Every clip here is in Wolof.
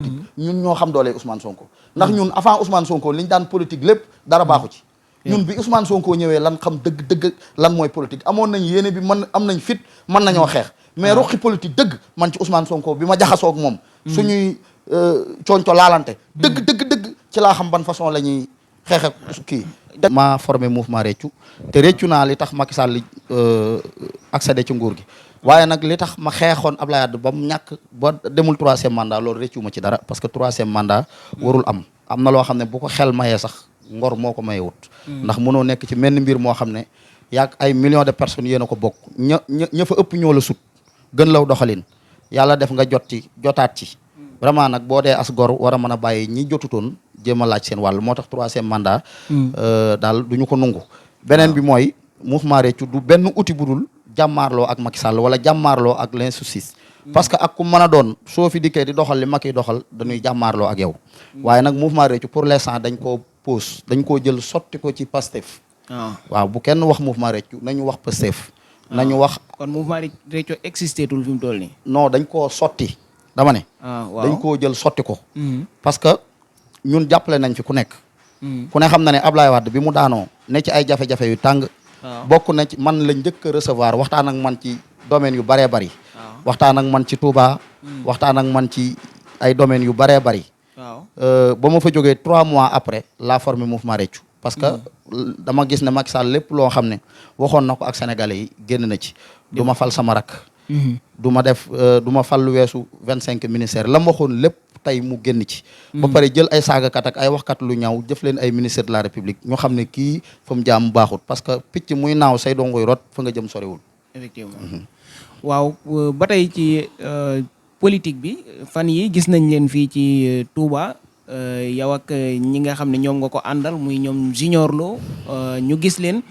ñun ñoo xam doole Ousmane Sonko ndax ñun avant Ousmane Sonko liñ daan politique lépp dara baaxu ci ñun bi Ousmane Sonko ñëwee lan xam dëgg lan mooy politique amoon nañ yéene bi man am nañ fit mën nañoo xeex mais ruqi politique dëgg man ci Ousmane Sonko bi ma jaxasoo ak moom suñuy coonco laalante dëgg ci laa xam ban façon la ñuy xeex ak kii maa formé mouvement réccu te réccu naa li tax Macky Sall accédé ci nguur gi waaye nag li tax ma xeexoon Abdoulaye Wade ba mu ñàkk ba demul troisième mandat loolu réccu ma ci dara parce que troisième mandat warul am na loo xam ne bu ko xel mayee sax ngor moo ko mayee wut ndax mënoo nekk ci menn mbir moo xam ne yaag ay millions de personnes yéen a ko bokk ña fa ëpp ñoo la sut gën law doxalin yàlla def nga jotaat ci vraiment nag boo dee as gor war a mën a bàyyi ñi jotutoon jéem a laaj seen wàll moo tax troisième mandat daal du ñu ko nungu beneen bi mooy mouvement réccu du benn outil bu dul jàmmaarloo ak Macky Sall wala jàmmaarloo ak l'injustice parce que ak ku mën a doon soo fi dikkee di doxal li Macky doxal dañuy jàmmaarloo ak yow waaye nag mouvement réccu pour l'instant dañ koo pause dañ koo jël sotti ko ci Pastef waaw bu kenn wax mouvement réccu nañu wax Pastef nañu wax kon mouvement réccu existé tul fi mu toll nii non dañ koo sotti dama ne dañ koo jël sotti ko parce que ñun jàppale nañ fi ku nekk ku ne xam na ne Ablaye Wade bi mu daanoo ne ci ay jafe-jafe yu tàng bokk na ci man la njëkk a recevoir waxtaan ak man ci domaine yu baree bari waxtaan ak man ci Touba waxtaan ak man ci ay domaines yu baree bari ba ma fa jógee 3 mois après la formé mouvement réccu parce que dama gis ne Macky Sall lépp loo xam ne waxoon na ko ak sénégalais yi génn na ci du ma fal sama rak du ma fal lu weesu 25 ministères la ma waxoon lépp tey mu génn ci ba pare jël ay saagakat ak ay waxkat lu ñaaw jëf leen ay ministre de la république ñu xam ne kii fa mu jaam baaxut parce que picc muy naaw say dongoy rot fa nga jëm soriwul effectivement waaw ba tey ci politique bi fan yi gis nañ leen fii ci Touba yow ak ñi nga xam ne ñoom nga ko àndal muy ñoom Junior Lo ñu gis leen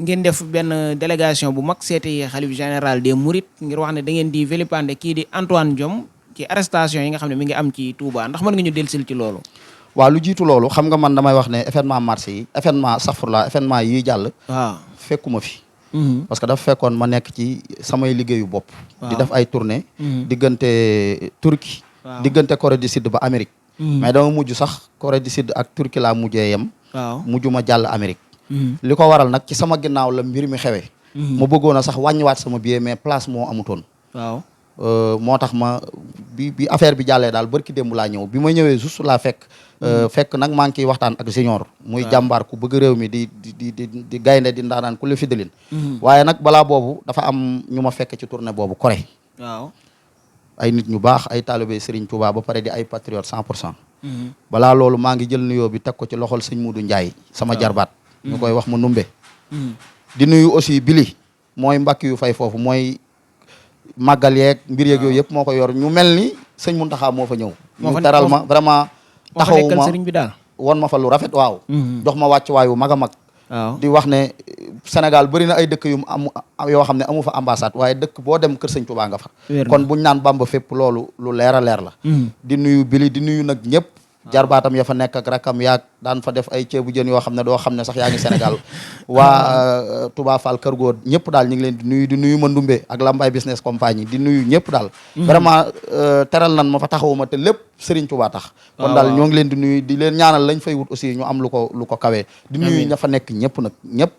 ngeen def benn délégation bu mag seeti xalif général des Mourides ngir wax ne da ngeen di vilipender kii di Antoine Diome ci arrestation yi nga xam ne mi ngi am ci Touba ndax mën nga ñu dellusil ci loolu waaw lu jiitu loolu xam nga man damay wax ne événement marché yi événement yi jàll waaw fekkuma fi parce que dafa fekkoon ma nekk ci samay liggéeyu bopp di def ay tournée diggante Turquie diggante Corée du Sud ba Amérique mais dama mujj sax Corée du Sud ak Turquie laa mujjee yem mujj ma jàll Amérique li ko waral nag ci sama ginnaaw la mbir mi xewee ma bëggoon a sax wàññiwaat sama billet mais place moo amutoon waaw moo tax ma bi affaire bi jàllee daal barki démb laa ñëw bi ma ñëwee juste laa fekk nag maa ngi ciy waxtaan ak Junior muy jàmbaar ku bëgg réew mi di gaynde di ndaanaan ku la fidalin waaye nag balaa boobu dafa am ñu ma fekk ci tournée boobu Corée waaw ay nit ñu baax ay taalibe Serigne Touba ba pare di ay patriote 100% balaa loolu maa ngi jël nuyoo bi teg ko ci loxol sëñ Muudu Njaay sama jarbaat ñu koy wax ma numbe di nuyu aussi Bili mooy mbakki yu fay foofu mooy màggal yeeg mbir yeeg yooyu yëpp moo ko yor ñu mel ni sëñ Muntaxa moo fa ñëw ñu teral ma vraiment taxawu ma sëriñ bi daal won ma fa lu rafet waaw jox ma wàcc waayu mag a mag di wax ne Sénégal bëri na ay dëkk yu am yoo xam ne amu fa ambassade waaye dëkk boo dem kër sëñ Touba nga fa kon buñ naan Bamba fépp loolu lu leer a leer la di nuyu Bili di nuyu nag ñëpp jarbaatam ya fa nekk ak rakam yaag daan fa def ay ceebu jën yoo xam ne doo xam ne sax yaa ngi Sénégal waa Touba Fall Kër Góor ñëpp daal ñu ngi leen di nuyu ma Ndumbe ak Lambaye business compagnie di nuyu ñëpp daal vraiment teral nan ma fa taxawuma te lépp Serigne Touba tax kon daal ñoo ngi leen di nuyu di leen ñaanal lañ fay wut aussi ñu am lu ko kawee di nuyu ña fa nekk ñëpp nag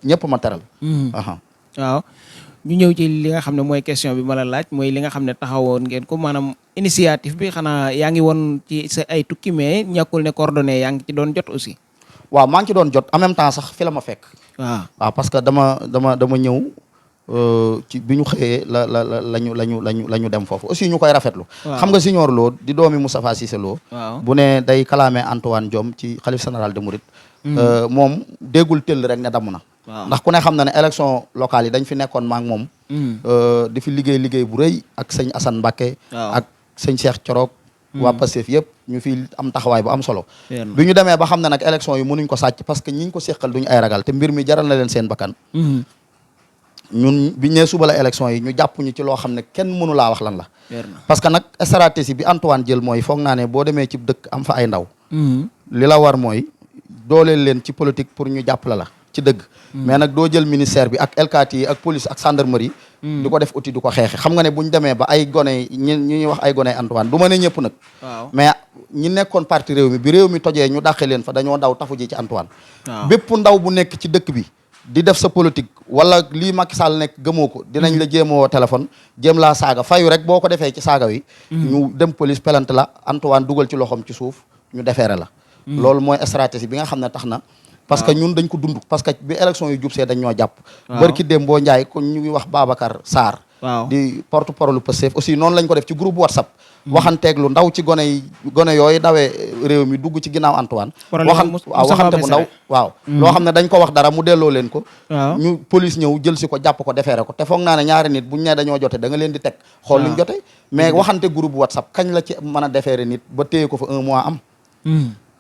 ñëpp ma teral waaw ñu ñëw ci li nga xam ne mooy question bi ma la laaj mooy li nga xam ne taxawoon ngeen ko maanaam initiative bi xanaa yaa ngi woon ci sa ay tukki mais ñàkkul ne coordonnées yaa ngi ci doon jot aussi waaw maa ngi ci doon jot en même temps sax fi la ma fekk waaw parce que dama ñëw ci bi ñu xëyee la ñu dem foofu aussi ñu koy rafetlu xam nga Junior Lo di doomi Moustapha Cissé Lo bu ne day kalaame Antoine Diome ci xalif général des Mourides moom déggul tëll rek ne damm na ndax ku ne xam na ne élection locale yi dañ fi nekkoon maak moom di fi liggéey bu rëy ak sëñ Assane Mbacké ak sëñ Cheikh Thiorok waa Pastef yëpp ñu fi am taxawaay bu am solo bi ñu demee ba xam ne nag élection yi mënuñ ko sàcc parce que ñi ñu ko séqal duñu ay ragal te mbir mi jaral na leen seen bakkan ñun biñ nee suba la élection yi ñu jàpp ñu ci loo xam ne kenn mënu laa wax lan la parce que nag stratégie bi Antoine jël mooy foog naa ne boo demee ci dëkk am fa ay ndaw li la war mooy dooleel leen ci politique pour ñu jàppale la ci dëgg mais nag doo jël ministère bi ak alkaati yi ak police ak gendarmerie di ko def outil di ko xeexe xam nga ne bu ñu demee ba ay gone ñi ñuy wax ay gone Antoine du ma ne ñëpp nag mais ñi nekkoon parti réew mi bi réew mi tojee ñu dàqe leen fa dañoo daw tafu ji ci Antoine bépp ndaw bu nekk ci dëkk bi di def sa politique wala lii Macky Sall nekk gëmoo ko dinañ la jéem a woo téléphone jéem laa saaga fayu rek boo ko defee ci saaga wi ñu dem police pelante la Antoine dugal ci loxoom ci suuf ñu defeere la loolu mooy stratégie bi nga xam ne tax na parce que ñun dañ ko dund parce que bi élection yu jub see dañ ñoo jàpp barki démb boo njaay kon ñu ngi wax Babacar Sarr di porte parole Pastef aussi noonu lañ ko def ci groupe WhatsApp waxanteeg lu ndaw ci gone yooyu dawee réew mi dugg ci ginnaaw Antoine waxante bu ndaw loo xam ne dañ ko wax dara mu delloo leen ko ñu police ñëw jël si ko jàpp ko defeere ko te foog naa ne ñaari nit buñ ne dañoo jote da nga leen di teg xool luñ jote mais waxante groupe WhatsApp kañ la ci mën a defeere nit ba téye ko fa 1 mois am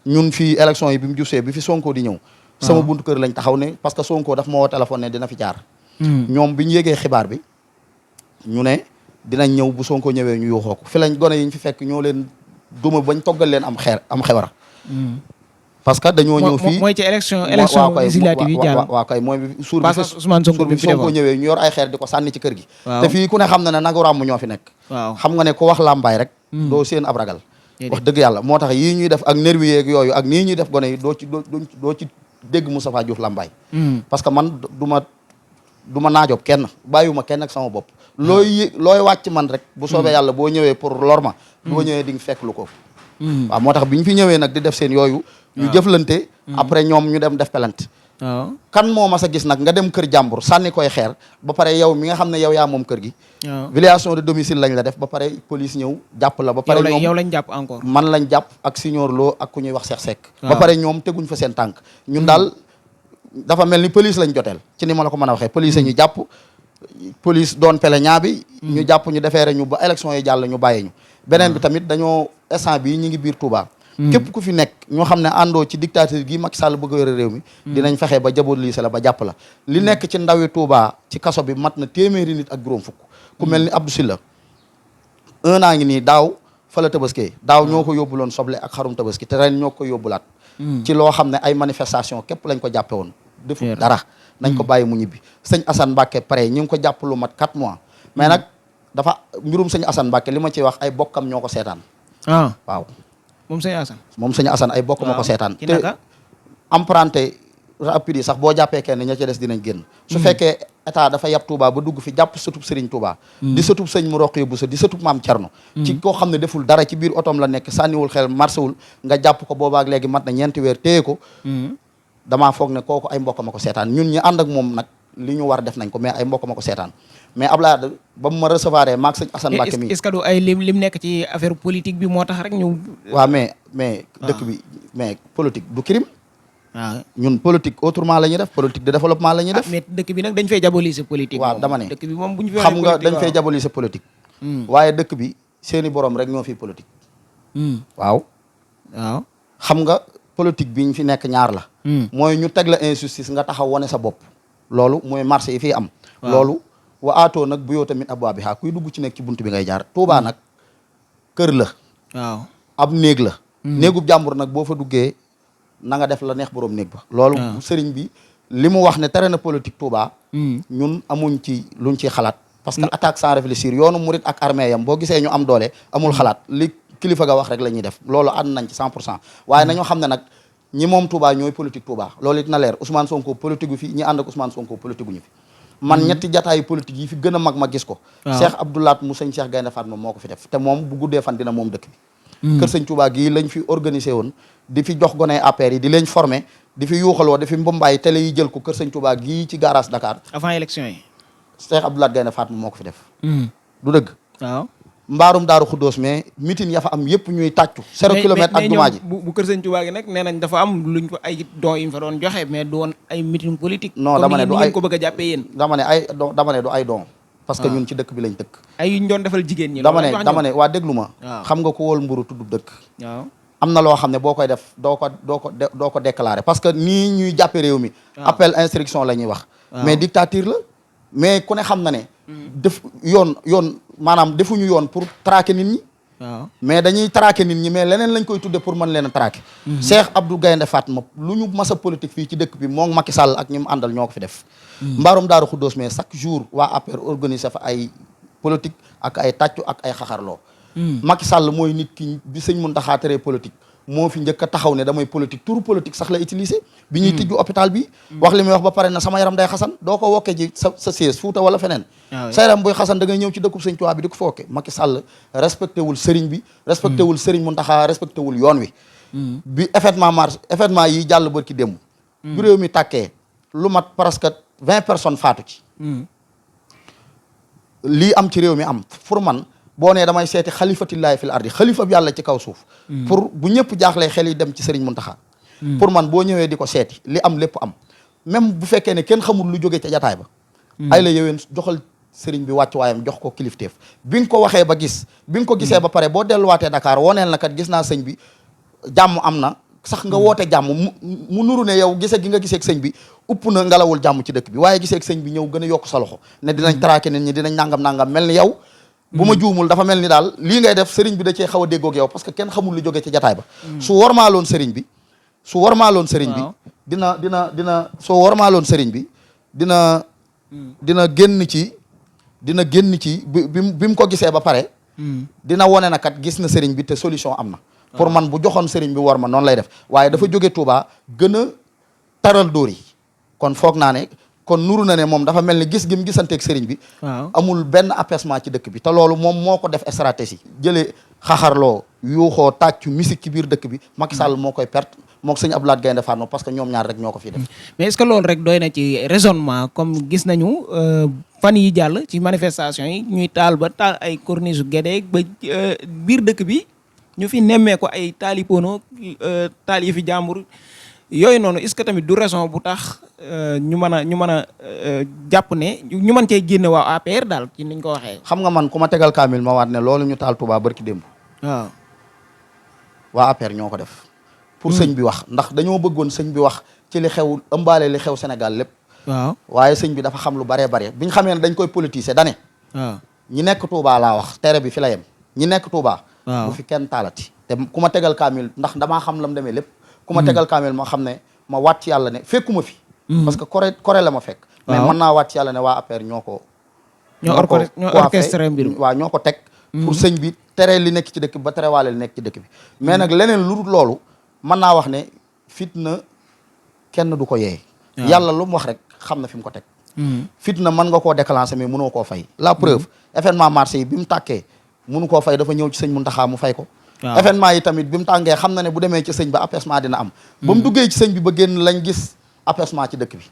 ñun fii élection yi bi mu jusee bi fi Sonko di ñëw sama buntu kër lañ taxaw ne parce que Sonko daf ma woo téléphone ne dina fi jaar ñoom bi ñu yégee xibaar bi ñu ne dinañ ñëw bu Sonko ñëwee ñu yuuxoo ko fi lañ gone yi ñu fi fekk ñoo leen duma bañ toggal leen am xewar parce que dañoo ñëw fii mooy ci élection législative yi jàll waaw kay mooy suur bi Sonko ñëwee ñu yor ay xeer di ko sànni ci kër gi te fii ku ne xam na ne nagu ràmm ñoo fi nekk xam nga ne ku wax làmbaay rek doo seen ab ragal wax dëgg yàlla moo tax yii ñuy def ak nervi yeeg yooyu ak nii ñuy def gone yi doo ci dégg Moustapha Diouf Lambaye parce que man du ma naajob kenn bàyyiwuma kenn ak sama bopp looy wàcc man rek bu soobee yàlla boo ñëwee pour lor ma boo ñëwee di nga fekk lu ko waaw moo tax bi ñu fi ñëwee nag di def seen yooyu ñu jëflante après ñoom ñu dem def pelante kan moo mas a gis nag nga dem kër jàmbur sànni koy xeer ba pare yow mi nga xam ne yow yaa moom kër gi violation de domicile lañ la def ba pare police ñëw jàpp la ba pare ñoom yow lañ jàpp encore man lañ jàpp ak Signor Lo ak ku ñuy wax Cheikh Seck ba pare ñoom teguñ fa seen tànk ñun daal dafa mel ni police lañ joteel ci ni ma la ko mën a waxee police ñu jàpp police doon pele ñaabi ñu jàpp ñu defeere ñu ba élection yi jàll ñu bàyyi ñu beneen bi tamit dañoo instant bii ñu ngi biir Touba képp ku fi nekk ñoo xam ne àndoo ci dictature gi Macky Sall bëgg a yore réew mi dinañ fexe ba jaboot lii la ba jàpp la li nekk ci ndawi Touba ci kaso bi mat na téeméeri nit ak juróom fukk ku mel ni Abdou Sylla 1 an ngi nii daaw fa la tabaski daaw ñoo ko yóbbuloon soble ak xarum tabaski te ren ñoo ko yóbbulaat ci loo xam ne ay manifestation képp lañ ko jàppe woon defu dara nañ ko bàyyi mu ñibbi sëñ Assane Mbacke pare ñu ngi ko jàpp lu mat 4 mois mais nag dafa mbirum sëñ Assane Mbacke li ma ciy wax ay bokkam ñoo ko seetaan waaw moom sëñ Assane ay bokk ma ko seetaan te emprunté rapide yi sax boo jàppee kenn ña ca des dinañ génn su fekkee état dafa yab Touba ba dugg fi jàpp sëtub Serigne Touba di sëtub sëñ mu roq yóbbu sa di sëtub maam Thierno ci koo xam ne deful dara ci biir otoom la nekk sànniwul xel marséwul nga jàpp ko boobaak léegi mat na 4 weer téye ko damaa foog ne kooku ay mbokk ma ko seetaan ñun ñi ànd ak moom nag li ñu war def nañ ko mais ay mbokk ma ko seetaan mais Abdoulaye ba mu ma recevoir maag sëñ Assane Mbacke mi est-ce que du ay lim nekk ci affaire politique bi moo tax rek ñu waaw mais dëkk bi mais politique du crime ñun politique autrement la ñuy def politique de développement la ñuy def mais dëkk bi nag dañ fay diaboliser politique waaw dama ne dëkk bi moom bu ñu xam nga dañ fay diaboliser politique waaye dëkk bi seeni borom rek ñoo fi politique waaw xam nga politique bi ñu fi nekk ñaar la mooy ñu teg la injustice nga taxaw wane sa bopp loolu mooy marché yi fii am loolu wa aatoo nag bu yoo tamit abwaa bi xaa kuy dugg ci nekk ci bunt bi ngay jaar Touba nag kër la ab néeg la néegub jàmbur nag boo fa duggee na nga def la neex boroom néeg ba loolu sëriñ bi li mu wax ne tere na politique Touba ñun amuñ ci luñ ciy xalaat parce que attaque sans réfléchir yoonu murit ak armée yam boo gisee ñu am doole amul xalaat li kilifa ga wax rek la ñuy def loolu ànd nañ ci 100% waaye nañoo xam ne nag ñi moom Touba ñooy politique Touba loolu it na leer Ousmane Sonko politique gu fi ñi ànd ak Ousmane Sonko politique gu ñu fi man ñetti jataayu politique yi fi gën a mag ma gis ko Cheikh Abdoulaat mu sëñ Cheikh Gaynde Fatma moo ko fi def te moom bu guddee fan dina moom dëkk bi kër sëñ Touba gii lañ fi organisé woon di fi jox gone APR yi di leen formé di fi yuuxaloo di fi mbombaay télé yi jël ko kër sëñ Touba gii ci garage Dakar avant élection yi Cheikh Abdoulaat Gaynde Fatma moo ko fi def du dëgg mbaarum daaru xuddoos mais mitin ya fa am yëpp ñuy tàccu 0 kilomètre ak jumaa ji bu kër sëñ Touba gi nag nee nañ dafa am luñ ko ay don yi fa doon joxe mais doon ay mitin politique non dama ne du ay ko bëgg a jàppee yéen dama ne du ay don parce que ñun ci dëkk bi lañ dëkk ay yuñ doon defal jigéen ñi dama ne waa déglu ma xam nga ko wóol mburu tudd dëkk am na loo xam ne boo koy def doo ko déclarer parce que nii ñuy jàppe réew mi appel instruction la ñuy wax mais dictature la mais ku ne xam na ne def yoon maanaam defuñu yoon pour traquer nit ñi waaw mais dañuy traquer nit ñi mais leneen lañ koy tudde pour mën leen a traquer. Cheikh Abdou Gaynde Fatma lu ñu mas a politique fii ci dëkk bi moom Macky Sall ak ñi mu àndal ñoo ko fi def. mbaarum Daaru Xuddoos mais chaque jour waa APR organiser fa ay politique ak ay tàccu ak ay xaxarloo. Macky Sall mooy nit ki bi sëñ Mountakha teree politique moo fi njëkk a taxaw ne damay politique turu politique sax la utiliser. bi ñuy tijju hôpital bi. wax li muy wax ba pare na sama yaram day xasan doo ko wokkee ji sa siège Fuuta wala feneen. sa yaram buy xasan da ngay ñëw ci dëkkub sëñ Tuubaa bi di ko fa wokke Macky Sall respecté wul sëriñ bi. respecté wul sëriñ Mountakha respecté wul yoon wi. bi événement yi jàll bërki démb. bu réew mi tàkkee lu mat presque 20 personnes faatu ci. lii am ci réew mi am pour man. boo nee damay seeti xalifatillaahi fil ardi xalifa bi yàlla ci kaw suuf. pour bu ñëpp jaaxlee xel yi dem ci Serigne Mountakha. pour man boo ñëwee di ko seeti li am lépp am. même bu fekkee ne kenn xamul lu jóge ca jataay ba. ay la yoween joxal Serigne bi wàcc waayam jox ko kilifteef bi nga ko waxee ba gis bi nga ko gisee ba pare boo delluwaatee Dakar woneel na kat gis naa sëñ bi jàmm am na sax nga woote jàmm mu nuru ne yow gise gi nga gisee ak sëñ bi upp na ngelawul jàmm ci dëkk bi waaye gisee ak sëñ bi ñëw gën a yokk sa loxo ne dinañ traqué nit ñi dinañ nangam mel ni yow. bu ma juumul dafa mel ni daal lii ngay def sëriñ bi da cee xaw a déggoog yow parce que kenn xamul lu jóge ci jataay ba su warmaaloon sëriñ bi dina génn ci bi mu ko gisee ba pare dina wone na kat gis na sëriñ bi te solution am na pour man bu joxoon sëriñ bi war ma noonu lay def waaye dafa jóge Touba gën a taral dóor yi kon foog naa ne kon nuru na ne moom dafa mel ni gis gi mu gisanteeg sëriñ bi amul benn apaisement ci dëkk bi te loolu moom moo ko def stratégie jëlee xaxarloo yuuxoo tàccu musique ci biir dëkk bi Macky Sall moo koy perte moo ko sëñ Abdou Lahad Gaynde Fatma parce que ñoom ñaar rek ñoo ko fii def mais est-ce que loolu rek doy na ci raisonnement comme gis nañu fan yi jàll ci manifestation yi ñuy taal ay corniche Guédé ba biir dëkk bi ñu fi nemmee ko ay taali pono taal yi fi jàmbur yooyu noonu est-ce que tamit du raison bu tax ñu mën a jàpp ne ñu mën cee génne waa APR daal ci niñ ko waxee. xam nga man ku ma tegal kaamil ma waat ne loolu ñu taal Touba barki démb. waaw. waa APR ñoo ko def. pour sëñ bi wax ndax dañoo bëggoon sëñ bi wax ci li xew ëmbaale li xew Sénégal lépp. waaw waaye sëñ bi dafa xam lu baree bare bi ñu xamee ne dañ koy politiser dane waaw ñi nekk Touba laa wax tere bi fi la yem ñi nekk Touba. waaw bu fi kenn taalati. te ku ma tegal kaamil ndax damaa xam lam demee lépp. ku ma tegal kaamil ma xam ne ma wàcc yàlla ne fekkuma fi. parce que coré la ma fekk. mais mën naa wàcc yàlla ne waa APR ñoo orchestré mbir mi waaw ñoo ko teg. pour sëñ bi tere li nekk ci dëkk bi ba tere waale li nekk ci dëkk bi. mais nag leneen lu dul loolu mën naa wax ne fitna kenn du ko yee. yàlla lu mu wax rek xam na fi mu ko teg. fitna mën nga koo déclencher mais mënoo koo fay. la preuve événement marché yi bi mu tàkkee mënu koo fay dafa ñëw ci sëñ Mountakha mu fay ko. événement yi tamit bi mu tàngee xam na ne bu demee ci sëñ ba apaisement dina am. ba mu duggee ci sëñ bi ba génn lañ gis apaisement ci dëkk bi.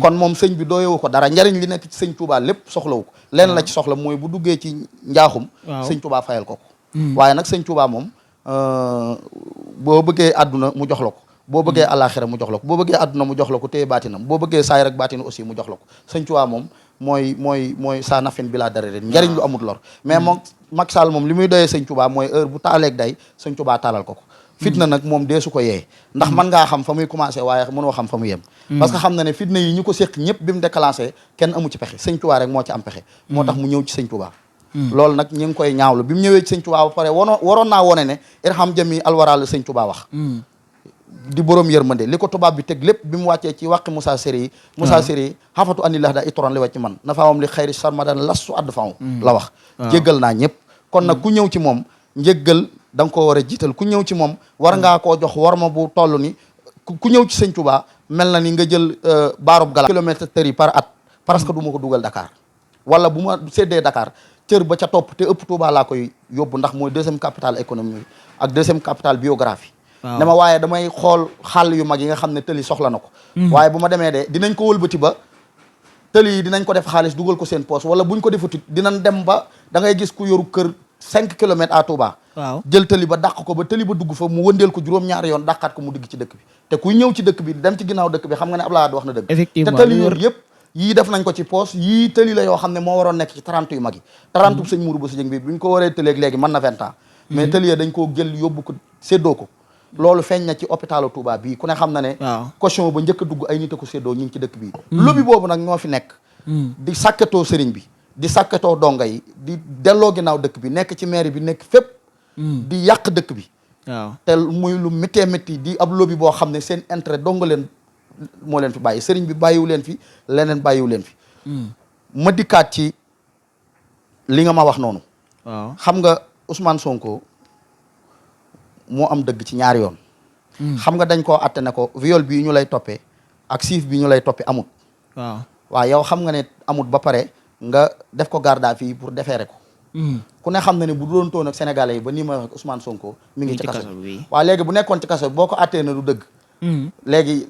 kon moom sëñ bi dooyewu ko dara njariñ li nekk ci sëñ Touba lépp soxlawu ko leen la ci soxla mooy bu duggee ci njaaxum sëñ Touba fayal ko waaye nag sëñ Touba moom boo bëggee àdduna mu jox la ko boo bëggee àllaaxira mu jox la ko boo bëggee àdduna mu jox la ko téye baatinam boo bëggee saay rek baatin aussi mu jox la ko sëñ Touba moom mooy saa nafin bi laa dara ren njariñ lu amul lor mais moom Macky Sall moom li muy doyee sëñ Touba mooy heure bu taaleeg day sëñ Touba taalal ko fitna nag moom dee su ko yee ndax mën ngaa xam fa muy commencé waaye mënoo xam fa mu yem parce que xam na ne fitna yi ñu ko séq ñëpp bi mu déclenché kenn amu ci pexe sëñ Touba rek moo ci am pexe moo tax mu ñëw ci sëñ Touba loolu nag ñu ngi koy ñaawlu bi mu ñëwee ci sëñ Touba ba pare waroon naa wone ne irham jami alwaral sëñ Touba wax di borom yërmande li ko tubaab bi teg lépp bi mu wàccee ci wàqi Moussa Seri xafatu anillah da itoran li wàcc man na faamam li xayri sarmadan lastu add faw la wax jéggal naa ñëpp kon nag ku ñëw ci moom njéggal da nga koo war a jiital ku ñëw ci moom war ngaa koo jox war ma bu toll ni ku ñëw ci sëñ Touba mel na ni nga jël baarub gala kilomètre yi par at parce que du ma ko dugal Dakar wala bu ma séddee Dakar cër ba ca topp te ëpp Touba laa koy yóbbu ndax mooy deuxième capitale économique ak deuxième capitale biographie ne ma waaye damay xool xàll yu mag yi nga xam ne tëli soxla na ko waaye bu ma demee de dinañ ko wëlbati ba tëli yi dinañ ko def xaalis dugal ko seen poche wala buñ ko defutit dinañ dem ba da ngay gis ku yoru kër 5 kilomètres à Touba jël tëli ba dàq ko ba tëli ba dugg fa mu wëndeel ko juróom-ñaari yoon dàqaat ko mu digg ci dëkk bi te kuy ñëw ci dëkk bi dem ci ginnaaw dëkk bi xam nga ne Abdoulaye wax na dëgg te tëli yooyu yëpp yii def nañ ko ci poche yii tëli la yoo xam ne moo waroon nekk ci 30 yu mag yi 30 sëñ Mourou Bousso Dieng bi buñ ko waree tëleeg léegi mën na 20 ans mais tëli dañ koo jël yóbbu ko séddoo ko loolu feeñ na ci hôpitalu Touba bii ku ne xam na ne caution ba njëkk a dugg ay nit a ko séddoo ñu ngi ci dëkk bii lobby boobu nag ñoo fi nekk di sàkkatoo sëriñ bi di sàkkatoo donga yi di delloo ginnaaw dëkk bi nekk ci mairie bi nekk fépp di yàq dëkk bi. waaw te muy lu méttee métti di ab lobby boo xam ne seen intérêt dong leen moo leen fi bàyyi sëriñ bi bàyyiwu leen fi leneen bàyyiwu leen fi. ma dikkaat ci li nga ma wax noonu. waaw xam nga Ousmane Sonko moo am dëgg ci ñaari yoon. xam nga dañ koo atte ne ko viol bii ñu lay toppee ak siif bi ñu lay toppee amut. waaw yow xam nga ne amut ba pare nga def ko garde à vue pour déférer ko. ku ne xam na ne bu doon toon ak sénégalais yi ba nii ma wax Ousmane Sonko mi ngi ci kaso bi waaw léegi bu nekkoon ci kaso bi boo ko attee na du dëgg. léegi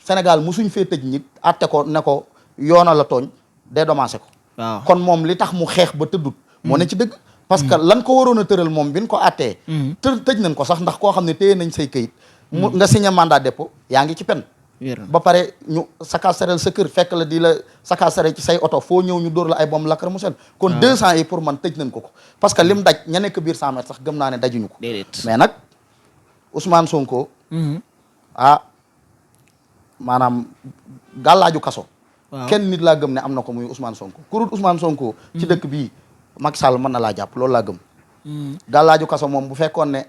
Sénégal musuñ fee tëj nit atte ko ne ko yoona la tooñ dédommagé ko. waaw kon moom li tax mu xeex ba tëddut. moo ne ci dëgg. parce que lan ko waroon a tëral moom bi ñu ko attee. tëj nañ ko sax ndax koo xam ne téye nañ say këyit. mu nga signé mandat dépôt yaa ngi ci pen. ba pare ñu sakaasaral sa kër fekk la di la sakaasare ci say oto foo ñëw ñu dóor la ay bomb lacrymogène kon 200 yi pour man tëj nañ ko parce que lim daj ña nekk biir 100 mètres sax gëm naa ne dajuñu ko. mais nag Ousmane Sonko. maanaam gàllaaju kaso. kenn nit laa gëm ne am na ko muy Ousmane Sonko kurut Ousmane Sonko. ci dëkk bii Macky Sall mën na laa jàpp loolu laa gëm. gàllaaju kaso moom bu fekkoon ne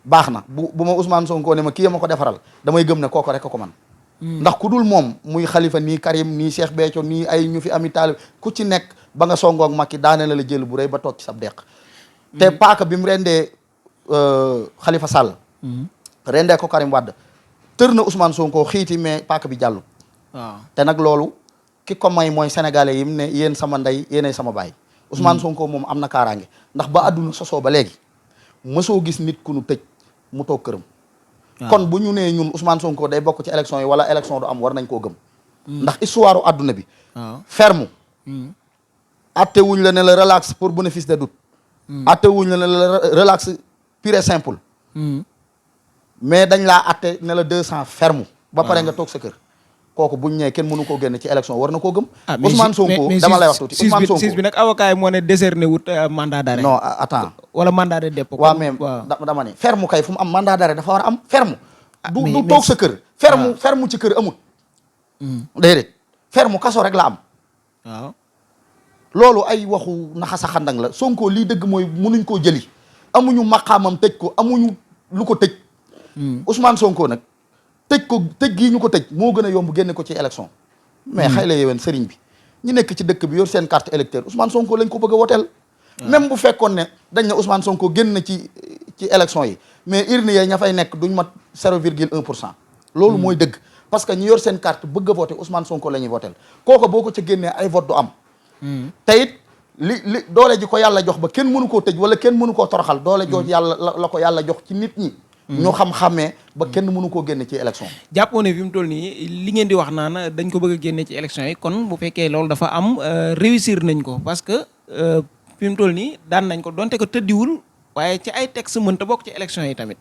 baax na bu ma Ousmane Sonko ne ma kii ma ko defaral damay gëm ne kooko rek ko man ndax ku dul moom muy Khalifa nii Karim nii Cheikh Béthio nii ay ñu fi ami taalib ku ci nekk ba nga songoog Macky daane la jël bu rëy ba toog ci sab deq te paaka bi mu rendee Khalifa Sall rendee ko Karim Wade tër na Ousmane Sonko xiiti mais paaka bi jàllu te nag loolu ki ko may mooy sénégalais yi mu ne yéen sama ndey yéenay sama baay Ousmane Sonko moom am na kaaraange ndax ba àdduna sosoo ba léegi mësoo gis nit ku nu tëj mu toog këram kon bu ñu nee ñun Ousmane Sonko day bokk ci élection yi wala élection du am war nañ koo gëm ndax histoire u adduna bi ferme atte wuñ la ne la relax pour bénéfice de doute atte wuñ la ne la relax pur et simple mais dañ laa atte ne la 200 ferme ba pare nga toog sa kër kooku buñ ñëwee kenn mënu koo génne ci élection war na koo gëm Ousmane Sonko dama lay wax tuuti Ousmane Sonko sis bi nag avocat yi moo ne décerné wut mandat d'arrêt non attends wala mandat de dépôt waaw mais dama ne ferme kay fu mu am mandat d'arrêt dafa war a am ferme du toog sa kër ferme ci kër amut déedéet ferme kaso rek la am waaw loolu ay waxu naxasa xandang la Sonko lii dëgg mooy mënuñ koo jëli amuñu maqaamam tëj ko amuñu lu ko tëj Ousmane Sonko nag tëj gii ñu ko tëj moo gën a yomb génne ko ci élection mais xëy la yéwén sëriñ bi ñu nekk ci dëkk bi yor seen carte électeur Ousmane Sonko lañ ko bëgg a woteel même bu fekkoon ne dañ ne Ousmane Sonko génn na ci élection yi mais urne yi ña fay nekk duñ mat 0,1% loolu mooy dëgg parce que ñu yor seen carte bëgg a voté Ousmane Sonko la ñuy voteel kooku boo ko ca génnee ay vote du am te it li doole ji ko yàlla jox ba kenn mënu koo tëj wala kenn mënu koo toroxal doole jooju yàlla la ko yàlla jox ci nit ñi ñu xam-xamee ba kenn mënu koo génne ci élection jàppoo ne fi mu toll nii li ngeen di wax naan dañ ko bëgg a génne ci élection yi kon bu fekkee loolu dafa am réussir nañ ko parce que fi mu toll nii daan nañ ko donte ko tëddiwul waaye ci ay texte mënta bokk ci élection yi tamit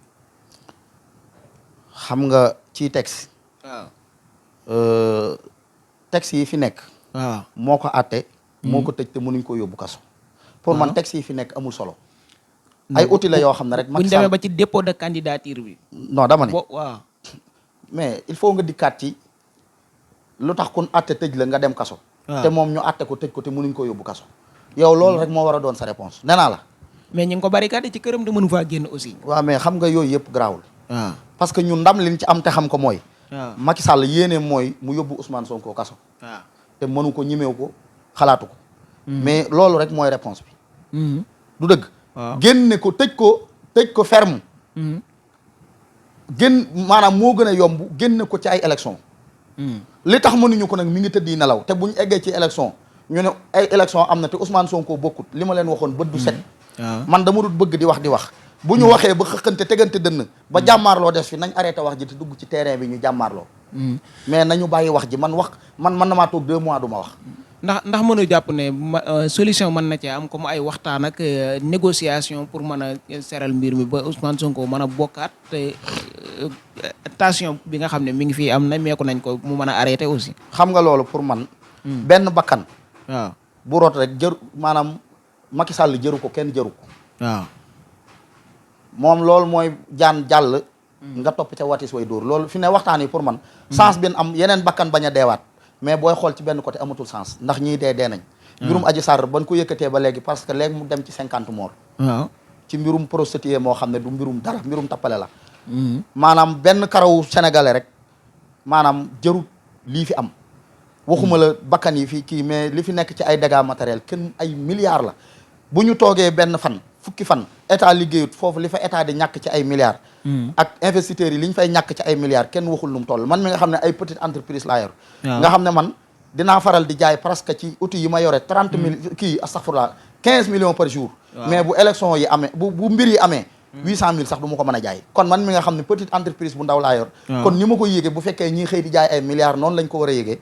xam nga ci texte waaw texte yi fi nekk waaw moo ko àtte moo ko tëj te mënuñ ko yóbbu kaso pour man texte yi fi nekk amul solo ay outils la yoo xam ne rek bu ñu demee ba ci dépôt de candidature bi non dama ne waaw mais il faut nga dikkaat ci lu tax kun àtte tëj la nga dem kaso te moom ñu àtte ko tëj ko te mënuñ ko yóbbu kaso yow loolu rek moo war a doon sa réponse nee naa la mais ñu ngi ko barricade ci këram te mënu faa génn aussi waaw mais xam nga yooyu yëpp garaawul waaw parce que ñun ndam liñ ci am te xam ko mooy waaw Macky Sall yéene mooy mu yóbbu Ousmane Sonko kaso waaw te mënu ko ñimeew ko xalaatu ko mais loolu rek mooy réponse bi du dëgg génne ko tëj ko ferme maanaam moo gën a yomb génne ko ci ay élection li tax mënuñu ko nag mi ngi tëddi nelaw te buñ eggee ci élection ñu ne ay élection am na te Ousmane Sonko bokkut li ma leen waxoon bët du set man dama dut bëgg di wax bu ñu waxee ba xëqante tegante dënn ba jàmmaarloo des fi nañ arrêté wax ji te dugg ci terrain bi ñu jàmmaarloo mais nañu bàyyi wax ji man na maa toog 2 mois du ma wax ndax mën a jàpp ne solution mën na cee am comme ay waxtaan ak négociation pour mën a seral mbir mi ba Ousmane Sonko mën a bokkaat te tension bi nga xam ne mi ngi fii am na meeku nañ ko mu mën a arrêté aussi xam nga loolu pour man benn bakkan waaw bu root rek maanaam Macky Sall jëru ko kenn jëru ko waaw moom loolu mooy jaan jàll nga topp ca watis way dóor loolu fi ne waxtaan yi pour man sens bin am yeneen bakkan bañ a deewaat mais booy xool ci benn côté amatul sens ndax ñii dee nañ mbirum Adji Sarr ban ko yëkkatee ba léegi parce que léegi mu dem ci 50 morts waaw ci mbirum prostituée moo xam ne du mbirum dara mbirum tappale la maanaam benn karawu sénégalais rek maanaam jërut lii fi am waxuma la bakkan yi fi kii mais li fi nekk ci ay dégâts matériels kenn ay milliards la bu ñu toogee benn fan fukki fan état liggéeyut foofu li fa état di ñàkk ci ay milliards ak investisseurs yi li ñu fay ñàkk ci ay milliards kenn waxul nu mu toll man mi nga xam ne ay petite entreprise laa yor nga xam ne man dinaa faral di jaay presque ci outils yi ma yore 30 000 kii astaghfirullah 15 millions par jour mais bu élection yi amee bu mbir yi amee 800 000 sax du ma ko mën a jaay kon man mi nga xam ne petite entreprise bu ndaw laa yor kon ni ma ko yéegee bu fekkee ñii xëy di jaay ay milliards noonu lañ ko war a yéegee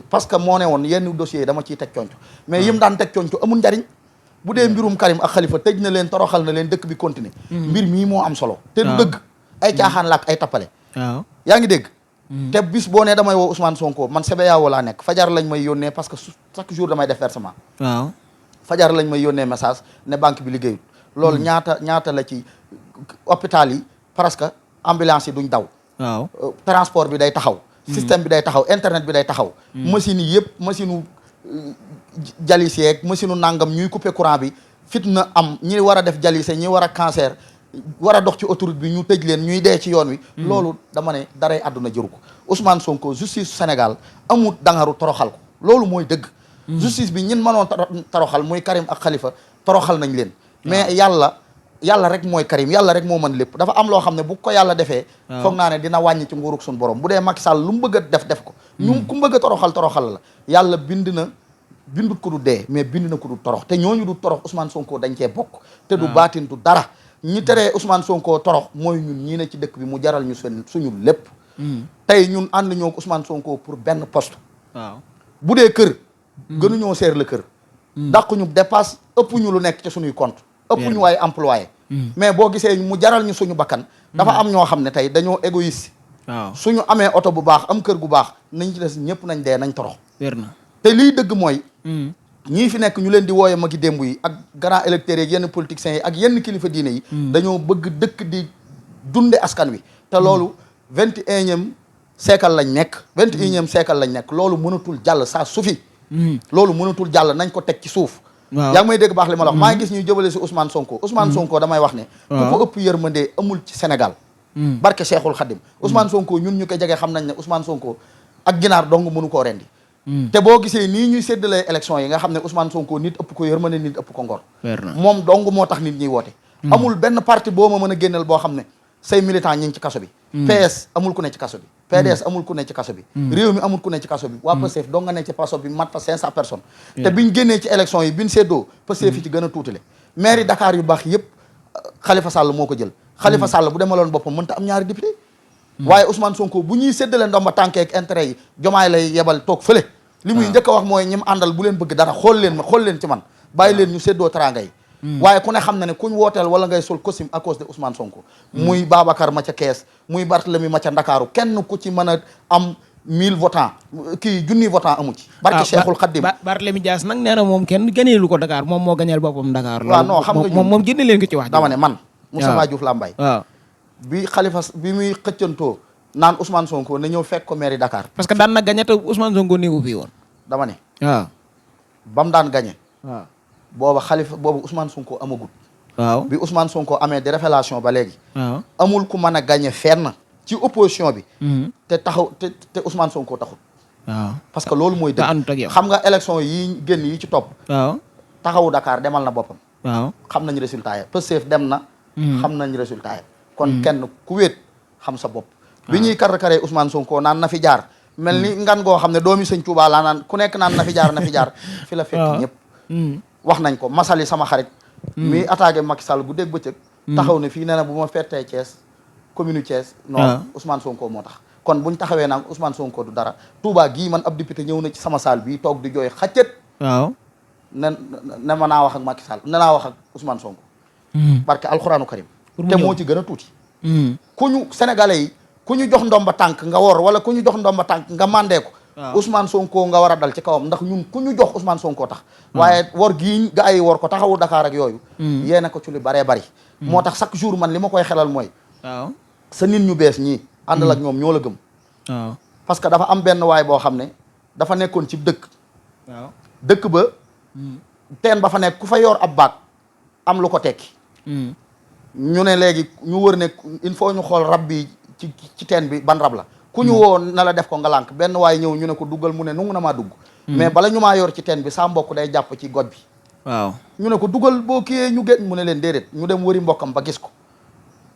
parce que moo ne woon yenn dossiers dama ciy teg conco mais yim daan teg conco amul njariñ bu dee mbirum Karim ak Khalifa tëj na leen toroxal na leen dëkk bi continuer mbir mii moo am solo te du dëgg ay caaxaan la ak ay tappale yaa ngi dégg te bis boo ne damay woo Ousmane Sonko man CBAO laa nekk fajar lañ may yónnee parce que chaque jour damay def versement fajar lañ may yónnee message ne banque bi liggéeyut loolu ñaata la ci hôpital yi presque ambulance yi duñ daw transport bi day taxaw système bi day taxaw internet bi day taxaw machines yi yëpp machine jalis yeeg machine nangam ñuy couper courant bi fitna am ñi war a def jalise ñi war a cancer war a dox ci autoroute bi ñu tëj leen ñuy dee ci yoon wi loolu dama ne daray àdduna jëru ko Ousmane Sonko justice Sénégal amul dangaru toroxal ko loolu mooy dëgg justice bi ñin mënoon toroxal muy Karim ak Khalifa toroxal nañ leen mais yàlla rek mooy Karim yàlla rek moo mën lépp dafa am loo xam ne bu ko yàlla defee foog naa ne dina wàññi ci nguurug suñu borom bu dee Macky Sall lu mu bëgg a def ko ñu ku mu bëgg a toroxal la yàlla bindut ko du dee mais bind na ko du torox te ñooñu du torox Ousmane Sonko dañ cee bokk te du baatin du dara ñi teree Ousmane Sonko torox mooy ñun ñii ne ci dëkk bi mu jaral ñu suñu lépp tey ñun ànd ñoo Ousmane Sonko pour benn poste bu dee kër gënuñoo seer la kër dàq ñu dépasse ëpp ñu lu nekk ci suñuy compte ëpp ñu ay employé mais boo gisee mu jaral ñu suñu bakkan dafa am ñoo xam ne tey dañoo égoïste suñu amee oto bu baax am kër gu baax nañ ci des ñëpp nañ dee nañ torox te lii dëgg mooy ñii fi nekk ñu leen di wooye magi démb yi ak grand électeurs yi yenn politiciens yi ak yenn kilifa diine yi dañoo bëgg dëkk di dunde askan wi te loolu 21e siècle lañ nekk 21e siècle lañ nekk loolu mënatul jàll ça suffit loolu mënatul jàll nañ ko teg ci suuf yaa ngi may dégg baax li ma la wax maa ngi gis ñuy jëbale si Ousmane Sonko Ousmane Sonko damay wax ne ku ko ëpp yërmande amul ci Sénégal barke Cheikhul Khadim Ousmane Sonko ñun ñu ko jege xam nañ ne Ousmane Sonko ak ginaar dong mënu koo rendi te boo gisee nii ñuy séddalee élection yi nga xam ne Ousmane Sonko nit ëpp ko yërmande nit ëpp ko ngor moom dong moo tax nit ñiy woote amul benn parti boo ma mën a génneel boo xam ne say militant ñi ngi ci kaso bi PS amul ku ne ci kaso bi PDS amul ku ne ci kaso bi réew mi amul ku ne ci kaso bi waa Pastef dong nga ne ci kaso bi mat fa 500 personnes te biñ génnee ci élection yi biñ séddoo Pastef yi ci gën a tuutale maire yi Dakar yu baax yëpp Khalifa Sall moo ko jël Khalifa Sall bu demaloon boppam mënta am ñaari député waaye Ousmane Sonko bu ñuy séddale ndomba tànkee ak intérêt yi jomaay lay yebal toog fële li muy njëkk a wax mooy ñim àndal bu leen bëgg dara xool leen ci man bàyyi leen ñu séddoo teranga yi waaye ku ne xam na ne kuñ wooteel wala ngay sol costume à cause de Ousmane Sonko muy Babacar ma ca Kees muy Barthélemy ma ca Ndakaaru kenn ku ci mën a am 1000 votants kii junni votant amu ci barke Cheikhul Khadim Barthélemy Dias nag nee na moom kenn ganeelu ko Dakar moom moo gañeel boppam Dakar waaw non xam nga moom génne leen ko ci wax dama ne man Moustapha Diouf Lambaye waaw bi Khalifa bi muy xëccantoo naan Ousmane Sonko na ñëw fekk ko mairie Dakar parce que daan na gañe te Ousmane Sonko néewu fii woon dama ne waaw ba mu daan gañe waaw booba Khalifa boobu Ousmane Sonko amagut waaw bi Ousmane Sonko amee di révélation ba léegi waaw amul ku mën a gañe fenn ci opposition bi te taxaw te Ousmane Sonko taxut waaw parce que loolu mooy dëgg xam nga élection yi génn yi ci topp waaw taxawu Dakar demal na boppam waaw xam nañ résultat yi Pastef dem na xam nañ résultat yi kon kenn ku wéet xam sa bopp bi ñuy kar-karee Ousmane Sonko naan na fi jaar mel ni ngan goo xam ne doomi sëñ Touba laa naan ku nekk naan na fi jaar fi la fekk ñëpp wax nañ ko masali sama xarit mi attaqué Macky Sall bu dégg bëccëg taxaw ne fii nee na bu ma fettee Thiès commune Thiès non Ousmane Sonko moo tax kon buñ taxawee naan Ousmane Sonko du dara Touba gii man ab député ñëw na ci sama salle bii toog di jooy xaccët waaw ne ma naa wax ak Macky Sall ne naa wax ak Ousmane Sonko parce que alxuraanu karim te moo ci gën a tuuti ku ñu sénégalais yi ku ñu jox ndomba tànk nga wor wala ku ñu jox ndomba tànk nga mandee ko Ousmane Sonko nga war a dal ci kawam ndax ñun ku ñu jox Ousmane Sonko tax waaye wor gii ga ay wor ko taxawu Dakar ak yooyu yéena ko ci lu baree bari moo tax chaque jour man li ma koy xelal mooy waaw sa nit ñu bees ñii àndal ak ñoom ñoo la gëm waaw parce que dafa am benn waay boo xam ne dafa nekkoon ci dëkk waaw dëkk ba teen ba fa nekk ku fa yor ab baag am lu ko tekki ñu ne léegi ñu wër ne il faut ñu xool rab bi ci teen bi ban rab la ku ñu woo na la def ko nga lànk benn waaye ñëw ñu ne ko duggal mu ne nungu na maa dugg mais bala ñu maa yor ci teen bi saa mbokk day jàpp ci goj bi waaw ñu ne ko dugal boo kiyee ñu génn mu ne leen déedéet ñu dem wëri mbokkam ba gis ko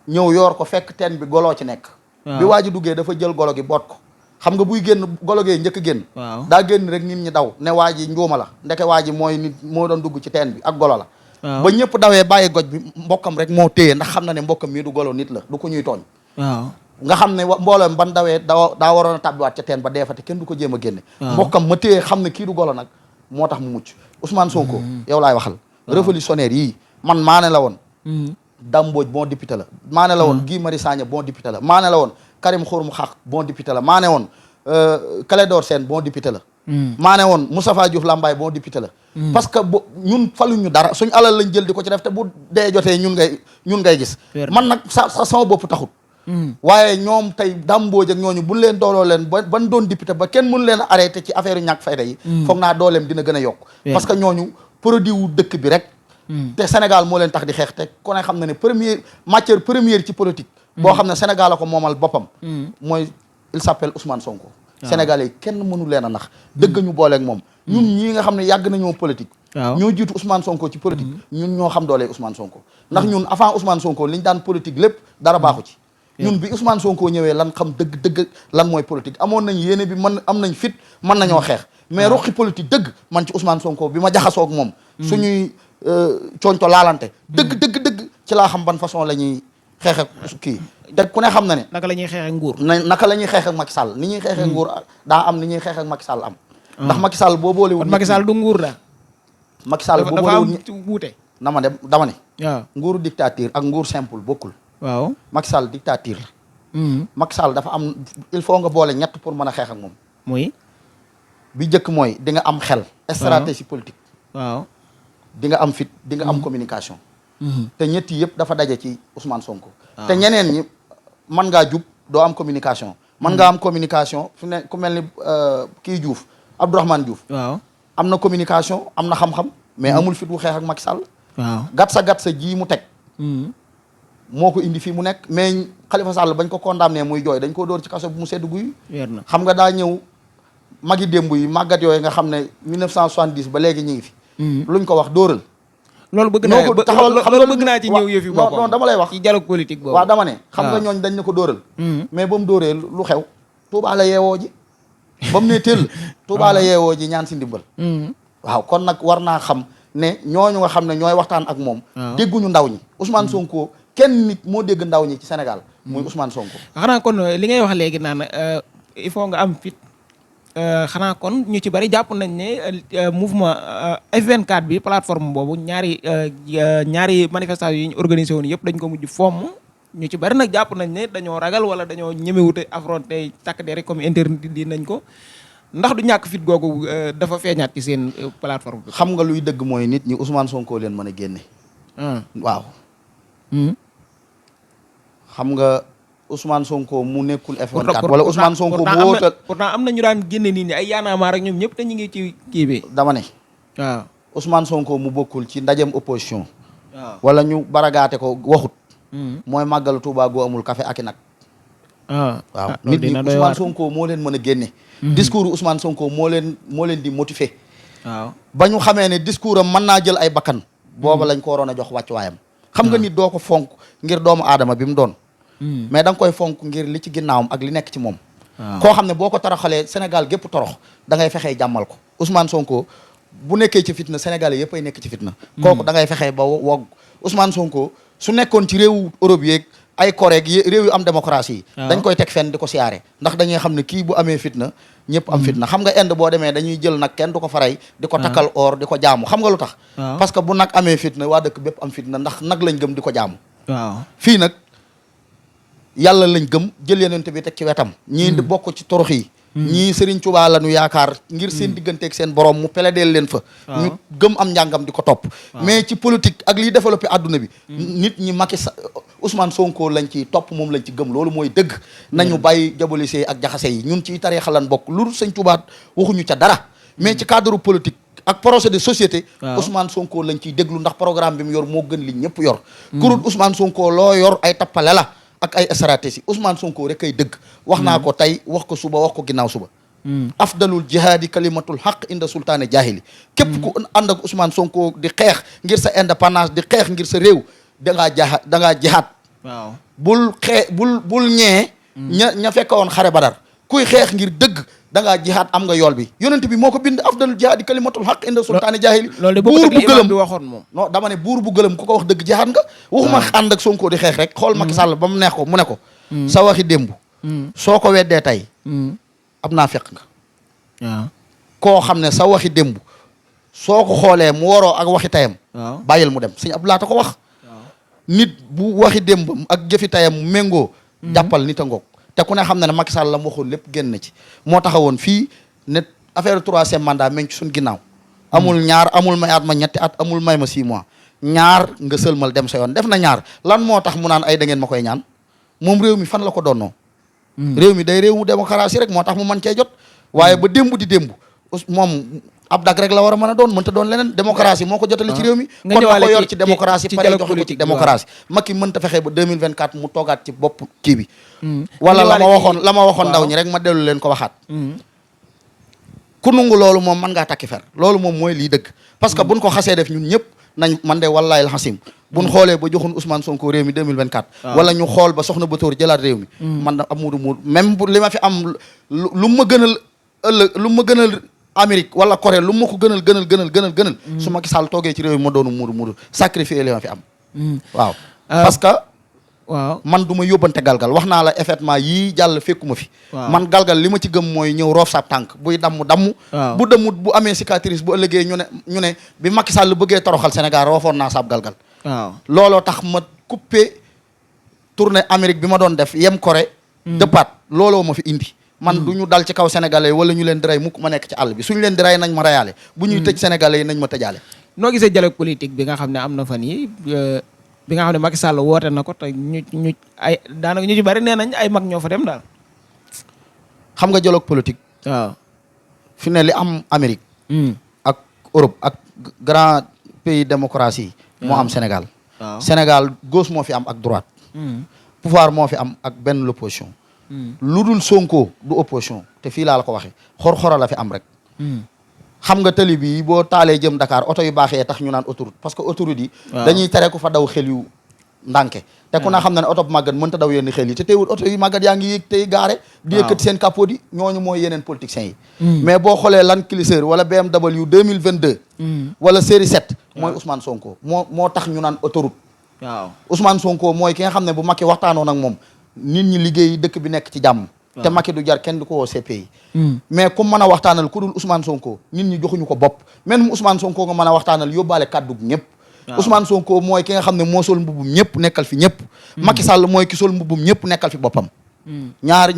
ñëw yoor ko fekk teen bi goloo ci nekk bi waa ji duggee dafa jël golo gi boot ko xam nga buy génn golo gee njëkk génn daa génn rek nit ñi daw ne waa ji njuuma la ndeke waa ji mooy nit moo doon dugg ci teen bi ak golo la ba ñëpp dawee bàyyi goj bi mbokkam rek moo téye ndax xam na ne mbokkam mii du golo nit la du ko ñuy tooñ waaw nga xam ne mbooloom ban dawee daa waroon a tàbbiwaat ca teen ba deefate kenn du ko jéem a génne mbokkam ma téye xam ne kii du golo nag moo tax mu mucc Ousmane Sonko yow laay waxal révolutionnaire yii man maa ne la woon Dame Mbodj bon député la maa ne la woon Guy Marius Sagna bon député la maa ne la woon Karim Xurum Xax bon député la maa ne woon Clédor Sène bon député la maa ne woon Moustapha Diouf Lambaye bon député la parce que ñun faluñu dara suñ alal lañ jël di ko ci def te bu dee jotee ñun ngay gis man nag sama bopp taxut waaye ñoom tey Dame Mbodj ak ñooñu buñ leen dooloo leen ban doon député ba kenn mënu leen a arrêté ci affaire yu ñàkk fayda yi foog naa dooleem dina gën a yokk parce que ñooñu produit wu dëkk bi rek te Sénégal moo leen tax di xeex te ku ne xam na ne matière première ci politique boo xam ne Sénégal la ko moomal boppam mooy il s'appelle Ousmane Sonko Sénégalais yi kenn mënu leen a nax dëgg ñu booleeg moom ñun ñii nga xam ne yàgg nañoo politique ñoo jiitu Ousmane Sonko ci politique ñun ñoo xam doolee Ousmane Sonko ndax ñun avant Ousmane Sonko liñ daan politique lépp dara baaxu ci ñun bi Ousmane Sonko ñëwee lan xam dëgg lan mooy politique amoon nañ yéene bi am nañ fit mën nañoo xeex mais ruqi politique dëgg man ci Ousmane Sonko bi ma jaxasoog moom suñuy coonto laalante dëgg ci laa xam ban façon la ñuy xeex ak kii te ku ne xam na ne naka la ñuy xeex ak nguur naka la ñuy xeex ak Macky Sall ni ñuy xeex ak nguur daa am ni ñuy xeex ak Macky Sall am ndax Macky Sall boo boolewul Macky Sall du nguur la Macky Sall boo dafa am boolewul wuute dama ne waaw nguuru dictature ak nguur simple bokkul waaw Macky Sall dictature la Macky Sall dafa am il faut nga boole ñett pour mën a xeex ak moom muy bi njëkk mooy di nga am xel stratégie politique waaw di nga am fit di nga am communication te ñetti yëpp dafa daje ci Ousmane Sonko te ñeneen ñi mën ngaa jub doo am communication mën ngaa am communication fu ne ku mel ni kii Diouf Abdourahmane Diouf waaw am na communication am na xam-xam mais amul fit wu xeex ak Macky Sall waaw gat sa ji mu teg moo ko indi fii mu nekk mais Khalifa Sall bañ ko condamné muy jooy dañ ko dóor ci kaso bu mu sedd guy xam nga daa ñëw magi démb yi màggat yooyu nga xam ne 1970 ba léegi ñu ngi fi luñ ko wax dóoral loolu bëgg naa loolu bëgg naa ci ñëw yëf yi boppam non dama lay wax ci dialogue politique boobu waaw dama ne xam nga ñooñ dañ ne ko dóoral mais ba mu dóoree lu xew Touba la yeewoo ji ba mu ne teel Touba la yeewoo ji ñaan si ndimbal waaw kon nag war naa xam ne ñooñu nga xam ne ñooy waxtaan ak moom dégguñu ndaw ñi Ousmane Sonko kenn nit moo dégg ndaw ñi ci Sénégal muy Ousmane Sonko xanaa kon li ngay wax léegi naan il faut nga am fit xanaa kon ñu ci bari jàpp nañ ne mouvement F24 bi plateforme boobu ñaari manifestation yi ñu organisé woon yëpp dañ ko mujj fomm ñu ci bari nag jàpp nañ ne dañoo ragal wala dañoo ñemewute affronté takk der rek comme internet di nañ ko ndax du ñàkk fit googu dafa feeñaat ci seen plateforme bi. xam nga luy dëgg mooy nit ñi Ousmane Sonko leen mën a génne. waaw. xam nga Ousmane Sonko mu nekkul F24 wala Ousmane Sonko mu wóotal pourtant am na ñu daan génne nit ñi ay yaanaama rek ñoom ñëpp te ñu ngi ci kii bi. dama ne. waaw Ousmane Sonko mu bokkul ci ndajem opposition. waaw wala ñu baragaate ko waxut. mooy màggalu Touba goo amul café ak i nag. waaw nit ñi Ousmane Sonko moo leen mën a génne. discours Ousmane Sonko moo leen di motiver. waaw ba ñu xamee ne discours am mën naa jël ay bakkan. booba lañ ko waroon a jox wàccuwaayam. xam nga nit doo ko fonk ngir doomu aadama bi mu doon. mais da nga koy fonk ngir li ci ginnaawam ak li nekk ci moom. koo xam ne boo ko toroxalee Sénégal gépp torox da ngay fexee jàmmal ko Ousmane Sonko bu nekkee ci fitna Sénégalais yëpp ay nekk ci fitna. kooku da ngay fexee ba wog Ousmane Sonko su nekkoon ci réewu Europe yeeg ay Corée réew yu am démocratie yi. dañ koy teg fenn di ko siyaare ndax dañuy xam ne kii bu amee fitna ñëpp am fitna xam nga Inde boo demee dañuy jël nag kenn du ko faray di ko takkal or di ko jaamu xam nga lu tax. parce que bu nag amee fitna waa dëkk bépp am fitna ndax nag lañ gëm di ko jaamu. waaw fii nag yàlla lañ gëm jël yeneen bi teg ci wetam. ñii bokk ci torux yi. ñii Serigne Touba la ñu yaakaar ngir seen digganteeg seen borom mu peledeel leen fa. ñu gëm am njàngam di ko topp. mais ci politique ak liy développé adduna bi. nit ñi Macky Ousmane Sonko lañ ci topp moom lañ ci gëm loolu mooy dëgg. nañu bàyyi jabolisee ak jaxase yi ñun ci tariixa lan bokk lu Sëñ Touba waxuñu ca dara. mais ci cadre politique ak projet de société waaw. Ousmane Sonko lañ ciy déglu ndax programme bi mu yor moo gën li ñëpp yor kurut Ousmane Sonko loo yor ay tappale la ak ay stratégie Ousmane Sonko rek ay dëgg wax naa ko tey wax ko suba wax ko ginnaaw suba afdalul jihaadi kalimatul haq inda sultaane jahili képp ku ànd ak Ousmane Sonko di xeex ngir sa indépendance di xeex ngir sa réew da ngaa jihaad waaw bul ñee ña fekk woon xare Badar kuy xeex ngir dëgg da ngaa jihaad am nga yool bi yonent bi moo ko bind afdalul jihaadi kalimatul haq inda sultaane jahili loolu de buur bu gëlëm bi waxoon moom non dama ne buur bu gëlëm ku ko wax dëgg jihaad nga waxuma ànd ak Sonko di xeex rek xool Macky Sall ba mu neex ko mu ne ko sa waxi démb soo ko weddee tey am naa fekk nga waaw koo xam ne sa waxi démb soo ko xoolee mu waroo ak waxi tayam waaw bàyyil mu dem sëñ Abdou Lahat ko wax nit bu waxi démb ak jëfi tayam méngoo jàppal nit a ngoog te ku ne xam ne ne Macky Sall la mu waxoon lépp génn na ci moo taxawoon fii ne affaire troisième mandat meñ ci suñ ginnaaw amul ñaar amul may at ma ñetti at amul may ma 6 mois ñaar nga sëlmal dem sa yoon def na ñaar lan moo tax mu naan ay da ngeen ma koy ñaan moom réew mi fan la ko doonnoo réew mi day réew mu démocratie rek moo tax mu mën cee jot waaye ba démb di démb moom ab dag rek la war a mën a doon mënta doon leneen démocratie moo ko jotale ci réew mi kon na ko yor ci démocratie pare joxe ko ci démocratie Macky mënta fexe ba 2024 mu toogaat ci bopp kii bi wala la ma waxoon ndaw ñi rek ma dellu leen ko waxaat ku nungu loolu moom mën ngaa takki fer loolu moom mooy lii dëgg parce que buñ ko xasee def ñun ñëpp nañ man de wallahi alxasim buñ xoolee ba joxun Ousmane Sonko réew mi 2024 wala ñu xool ba soxna Bator jëlaat réew mi man da amudu mu même bu li ma fi am lu ma gënal ëllëg lu ma gënal Amérique wala Corée lu ma ko gënal su Macky Sall toogee ci réew mi ma doonu muudu sacrifier li ma fi am waaw parce que waaw man du ma yóbbante galgal wax naa la effectivement yii jàll fekkuma fi man galgal li ma ci gëm mooy ñëw roof sab tànk buy damm bu dammut bu amee cicatrice bu ëllëgee ñu ne bi Macky Sall bëggee toroxal Sénégal roofoon naa sab galgal waaw looloo tax ma coupé tournée Amérique bi ma doon def yem Corée dëppaat looloo ma fi indi man du ñu dal ci kaw sénégalais wala ñu leen di rey mukk ma nekk ci àll bi suñu leen di rey nañ ma reyaale bu ñuy tëj sénégalais yi nañ ma tëjaale noo gisee dialogue politique bi nga xam ne am na fan yi bi nga xam ne Macky Sall woote na ko te ñu ay daanaka ñu ci bari nee nañ ay mag ñoo fa dem daal xam nga dialogue politique waaw fi ne li am Amérique ak Europe ak grand pays démocratie moo am Sénégal Sénégal gauche moo fi am ak droite pouvoir moo fi am ak benn l'opposition lu dul Sonko du opposition te fii laa la ko waxee xor-xora la fi am rek xam nga tali bi boo taalee jëm Dakar oto yu baaxee tax ñu naan autoroute parce que autoroute yi dañuy tere ku fa daw xel yu ndànke te ku na xam ne ne oto bu màggat mënta daw yenn xel yi te teewul oto yu màggat yaa ngi yéeg tey gaare di yëkkati seen capot yi ñooñu mooy yeneen politiciens yi mais boo xoolee Land Cruiser wala BMW 2022 wala série 7 mooy Ousmane Sonko moo tax ñu naan autoroute waaw Ousmane Sonko mooy ki nga xam ne bu Macky waxtaanoon ak moom nit ñi liggéey dëkk bi nekk ci jàmm te Macky du jar kenn du ko woo CPI mais ku mën a waxtaanal ku dul Ousmane Sonko nit ñi joxuñu ko bopp même Ousmane Sonko nga mën a waxtaanal yóbbaale kàddu ñëpp Ousmane Sonko mooy ki nga xam ne moo sol mbubum ñëpp nekkal fi ñëpp Macky Sall mooy ki sol mbubum ñëpp nekkal fi boppam ñaar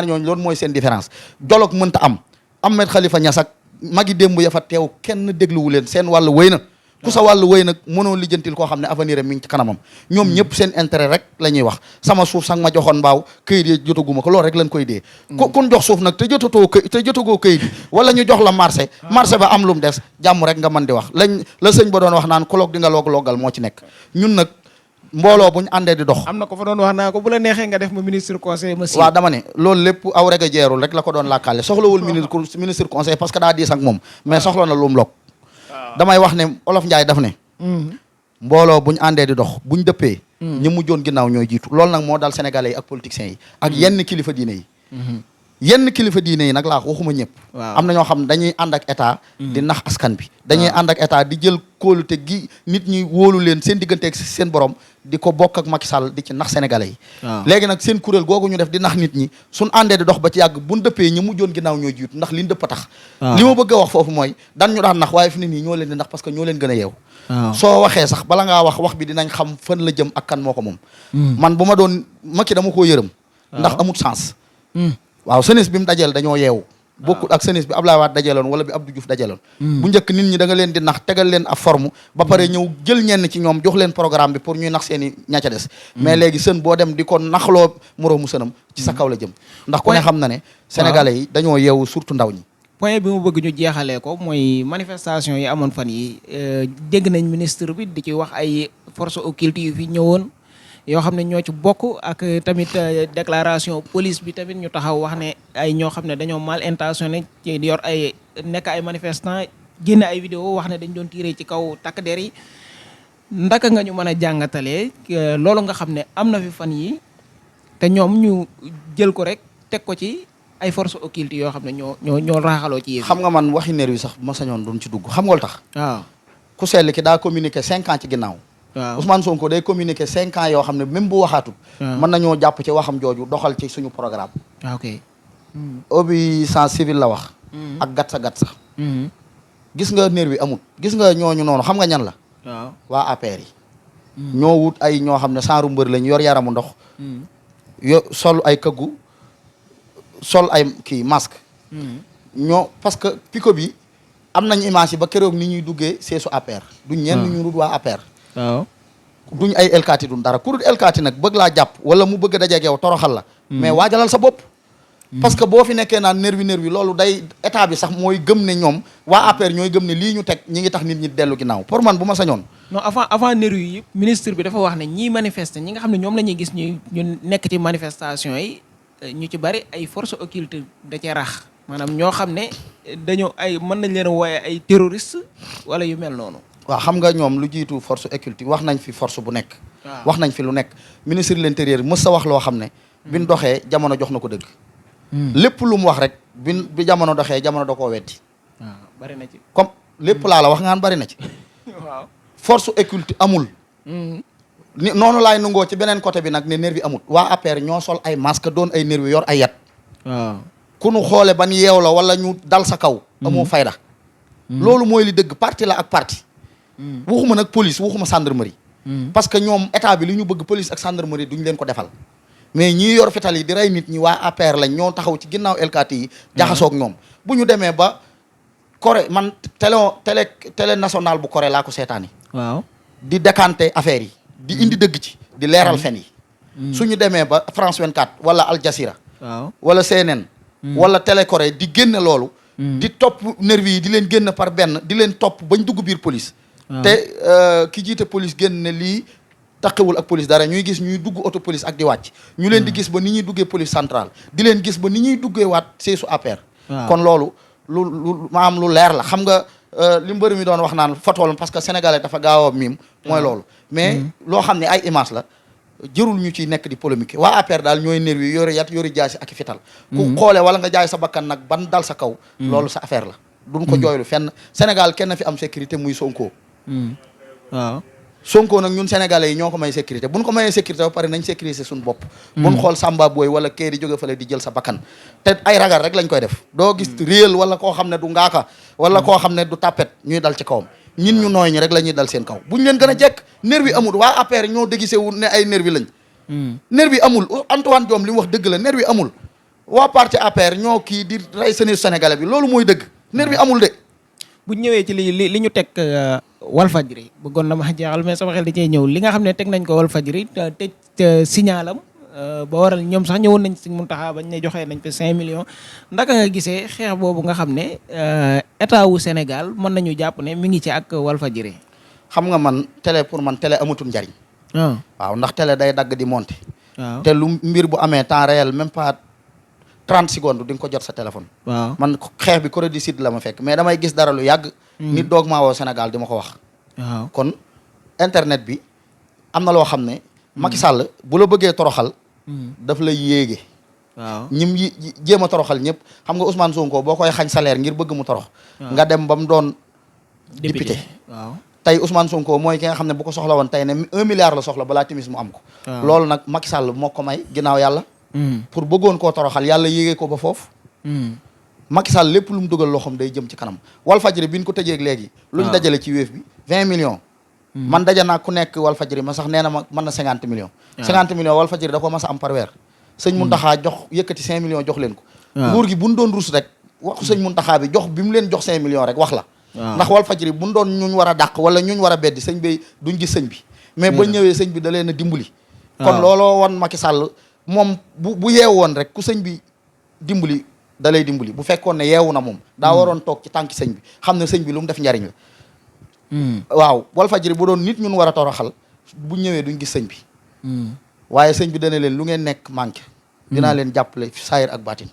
ñooñu loolu mooy seen différence dialogue mënta am Ahmed Khalifa Niass ak magi démb ya fa teew kenn dégluwu leen seen wàllu wéy na ku sa wàllu wéy nag mënoo lijjantil koo xam ne avenir am mi ngi ci kanamam ñoom ñëpp seen intérêt rek la ñuy wax sama suuf sax ma joxoon mbaaw këyit yi jotaguma ko loolu rek lañ koy dee kun jox suuf nag te jotagoo këyit yi wala ñu jox la marché ba am lu mu des jàmm rek nga mën di wax la sëñ ba doon wax naan ku loog di nga loggal moo ci nekk ñun nag mbooloo bu ñu àndee di dox am na ko fa doon wax naa ko bu la neexee nga def ma ministre conseil ma si waaw dama ne loolu lépp aw rek a jeerul rek la ko doon làkkaale soxlawul ministre conseil parce que daa diis ak moom mais soxla na lu mu log damay wax ne Olof Njaay daf ne mbooloo buñ àndee di dox buñ dëppee ñi mujjoon ginnaaw ñooy jiitu loolu nag moo dal sénégalais yi ak politiciens yi ak yenn kilifa diine yi yenn kilifa diine yi nag laa waxuma ñëpp am na ñoo xam ne dañuy ànd ak état di nax askan bi dañuy ànd ak état di jël kóolute gi nit ñi wóolu leen seen digganteeg seen borom di ko bokk ak Macky Sall di ci nax sénégalais yi léegi nag seen kuréel googu ñu def di nax nit ñi suñ àndee di dox ba ci yàgg buñ dëppee ñi mujjoon ginnaaw ñooy jiitu ndax liñ dëpp a tax li ma bëgg a wax foofu mooy dan ñu daan nax waaye fi ne nii ñoo leen di nax parce que ñoo leen gën a yeew soo waxee sax bala ngaa wax bi dinañ xam fan la jëm ak kan moo ko moom man bu ma doon Macky dama koo yërëm ndax amut sens waaw senis bi mu dajeel dañoo yeewu bokkul ak senis bi Abdoulaye Wade dajaloon wala bi Abdou Diouf dajaloon bu njëkk nit ñi da nga leen di nax tegal leen ab forme ba pare ñëw jël ñenn ci ñoom jox leen programme bi pour ñuy nax seen i ña ca des mais léegi sën boo dem di ko naxloo moroomu sënam ci sa kaw la jëm ndax ku ne xam na ne sénégalais yi dañoo yeewu surtout ndaw ñi point bi mu bëgg ñu jeexalee ko mooy manifestation yi amoon fan yi dégg nañ ministre bi di ci wax ay forces occultes yu fi ñëwoon yoo xam ne ñoo ci bokk ak tamit déclaration police bi tamit ñu taxaw wax ne ay ñoo xam ne dañoo mal intentionné ci yor ay nekk ay manifestants génne ay vidéo wax ne dañ doon tiiree ci kaw takk der yi ndaka nga ñu mën a jàngatalee loolu nga xam ne am na fi fan yi te ñoom ñu jël ko rek teg ko ci ay forces occultes yoo xam ne ñoo raaxaloo ci yéen. xam nga man waxi nervi yi sax ma sañoon duñ ci dugg xam nga lu tax. waaw ku sell ki daa communiqué 5 ans ci ginnaaw. waaw Ousmane Sonko day communiqué 5 ans yoo xam ne même bu waxaatul. mën nañoo jàpp ci waxam jooju doxal ci suñu programme. ok. obéissance civile la wax. ak gat sa. gis nga nervi yi amut gis nga ñooñu noonu xam nga ñan la. waaw waa APR yi. ñoo wut ay ñoo xam ne saaru mbër lañ yor yaramu ndox. sol ay këggu sol ay kii masque. ñoo parce que pico bi am nañ image yi ba keroog ni ñuy duggee seesu APR. duñ ñenn ñu dul waa APR. waaw duñ ay elkaati duñ dara ku dul elkaati nag bëgg laa jàpp wala mu bëgg a dajeeg yow toroxal la. mais waajalal sa bopp. parce que boo fi nekkee naan nervi loolu day état bi sax mooy gëm ne ñoom waa APR ñooy gëm ne lii ñu teg ñi ngi tax nit ñi dellu ginnaaw pour man bu ma sañoon. non avant nervi yi yëpp ministre bi dafa wax ne ñiy manifester ñi nga xam ne ñoom la ñuy gis ñu nekk ci manifestation yi ñu ci bari ay forces occultes da cee rax maanaam ñoo xam ne dañoo ay mën nañ leen a wooye ay terroristes wala yu mel noonu. waaw xam nga ñoom lu jiitu force occulte wax nañ fi force bu nekk. wax nañ fi lu nekk ministre de l'intérieur mës sa wax loo xam ne. biñ doxee jamono jox na ko dëgg. lépp lu mu wax rek bi jamono doxee jamono da koo weddi. waaw bari na ci. comme lépp laa la wax ngaan bari na ci. waaw force occulte amul. ni noonu laay nungoo ci beneen côté bi nag ne nervi amul. waa APR ñoo sol ay masque doon ay nervi yor ay yat. waaw ku nu xoole ban yeew la wala ñu dal sa kaw. amoo fayda. loolu mooy li dëgg parti la ak parti. waxuma nag police waxuma gendarmerie. parce que ñoom état bi li ñu bëgg police ak gendarmerie duñ leen ko defal. mais ñii yor fital yi di rey nit ñi waa APR lañ ñoo taxaw ci ginnaaw LKT yi. jaxasoog ñoom bu ñu demee ba Corée man télé national bu Corée laa ko seetaani. waaw di décanter affaire yi. di indi dëgg ci di leeral fen yi. suñu demee ba France 24 wala Al Jazeera. waaw wala CNN. wala télé Corée di génne loolu. di topp nervi yi di leen génn par benn di leen topp bañ dugg biir police. te ki jiite police génn ne lii taqewul ak police dara ñuy gis ñuy dugg auto police ak di wàcc. ñu leen di gis ba ni ñuy duggee police centrale di leen gis ba ni ñuy duggee waat seesu APR. kon loolu lu maam lu leer la xam nga li mbër mi doon wax naan fotool parce que sénégalais dafa gaaw a miim. mooy loolu mais loo xam ne ay image la. jërul ñu ciy nekk di polémique waa APR daal ñooy nervi yi yori yat yori jaasi ak i fital ku xoole wala nga jaay sa bakkan nag ban dal sa kaw loolu sa affaire la duñ ko jooylu fenn Sénégal kenn fi am sécurité muy Sonko waaw Sonko nag ñun sénégalais yi ñoo ko may sécurité buñ ko mayee sécurité ba pare nañ sécuriser suñu bopp buñ xool Samba Boy wala kee di jóge fale di jël sa bakkan te ay ragal rek lañ koy def doo gis réel wala koo xam ne du ngaaka wala koo xam ne du tapet ñuy dal ci kawam ñin ñu nooy ñi rek la ñuy dal seen kaw buñ leen gën a jekk nervi amul waa APR ñoo dégisé wu ne ay nervi lañ nervi amul Antoine Diome li mu wax dëgg la nervi amul waa parti APR ñoo kii di rey seni sénégalais bi loolu mooy dëgg nervi amul de bu ñëwee ci li ñu teg Walfadjri bëggoon na ma jeexal mais sama xel di cee ñëw li nga xam ne teg nañ ko Walfadjri tëj signalam ba waral ñoom sax ñëwoon nañ Sëñ Muntaxa bañ ne joxee nañ fa 5 millions ndaka nga gisee xeex boobu nga xam ne état wu Sénégal mën nañu jàpp ne mi ngi ci ak Walfadjri xam nga man télé pour man télé amatul njariñ waaw ndax télé day dagg di monter waaw te lu mbir bu amee temps réel même pas 30 secondes di nga ko jot sa téléphone waaw man xeex bi Corée du Sud la ma fekk mais damay gis dara lu yàgg nit doog maa woo Sénégal di ma ko wax waaw kon internet bi am na loo xam ne Macky Sall bu la bëggee toroxal daf lay yéege waaw ñim yi jéem a toroxal ñëpp xam nga Ousmane Sonko boo koy xañ salaire ngir bëgg mu torox nga dem ba mu doon député waaw tey Ousmane Sonko mooy ki nga xam ne bu ko soxla woon tey ne 1 milliard la soxla balaa timis mu am ko loolu nag Macky Sall moo ko may ginnaaw yàlla pour bëggoon koo toroxal yàlla yéegee ko ba foofu Macky Sall lépp lu mu dugal loxoom day jëm ci kanam Walfadjri bi ñu ko tëjeeg léegi lu ñu dajale ci wéef bi 20 millions man daja naa ku nekk Walfadjri ma sax nee na ma mën na 50 millions 50 millions Walfadjri da ko mas a am par weer sëñ Muntaxa jox yëkkati 5 millions jox leen ko nguur gi buñ doon rus rek waxu sëñ Muntaxa bi jox bi mu leen jox 5 millions rek wax la ndax Walfadjri buñ doon ñuñ war a dàq wala ñuñ war a beddi sëñ bi duñ gis sëñ bi mais ba ñëwee sëñ bi da leen a dimbali kon looloo wan Macky Sall moom bu yeew woon rek ku sëñ bi dimbali da lay dimbali bu fekkoon ne yeewu na moom daa waroon toog ci tànki sëñ bi xam ne sëñ bi lu mu def njariñ la waaw Walfadjri bu doon nit ñun war a toroxal bu ñëwee duñ gis sëñ bi waaye sëñ bi dana leen lu ngeen nekk manqué dinaa leen jàppale saayir ak baatin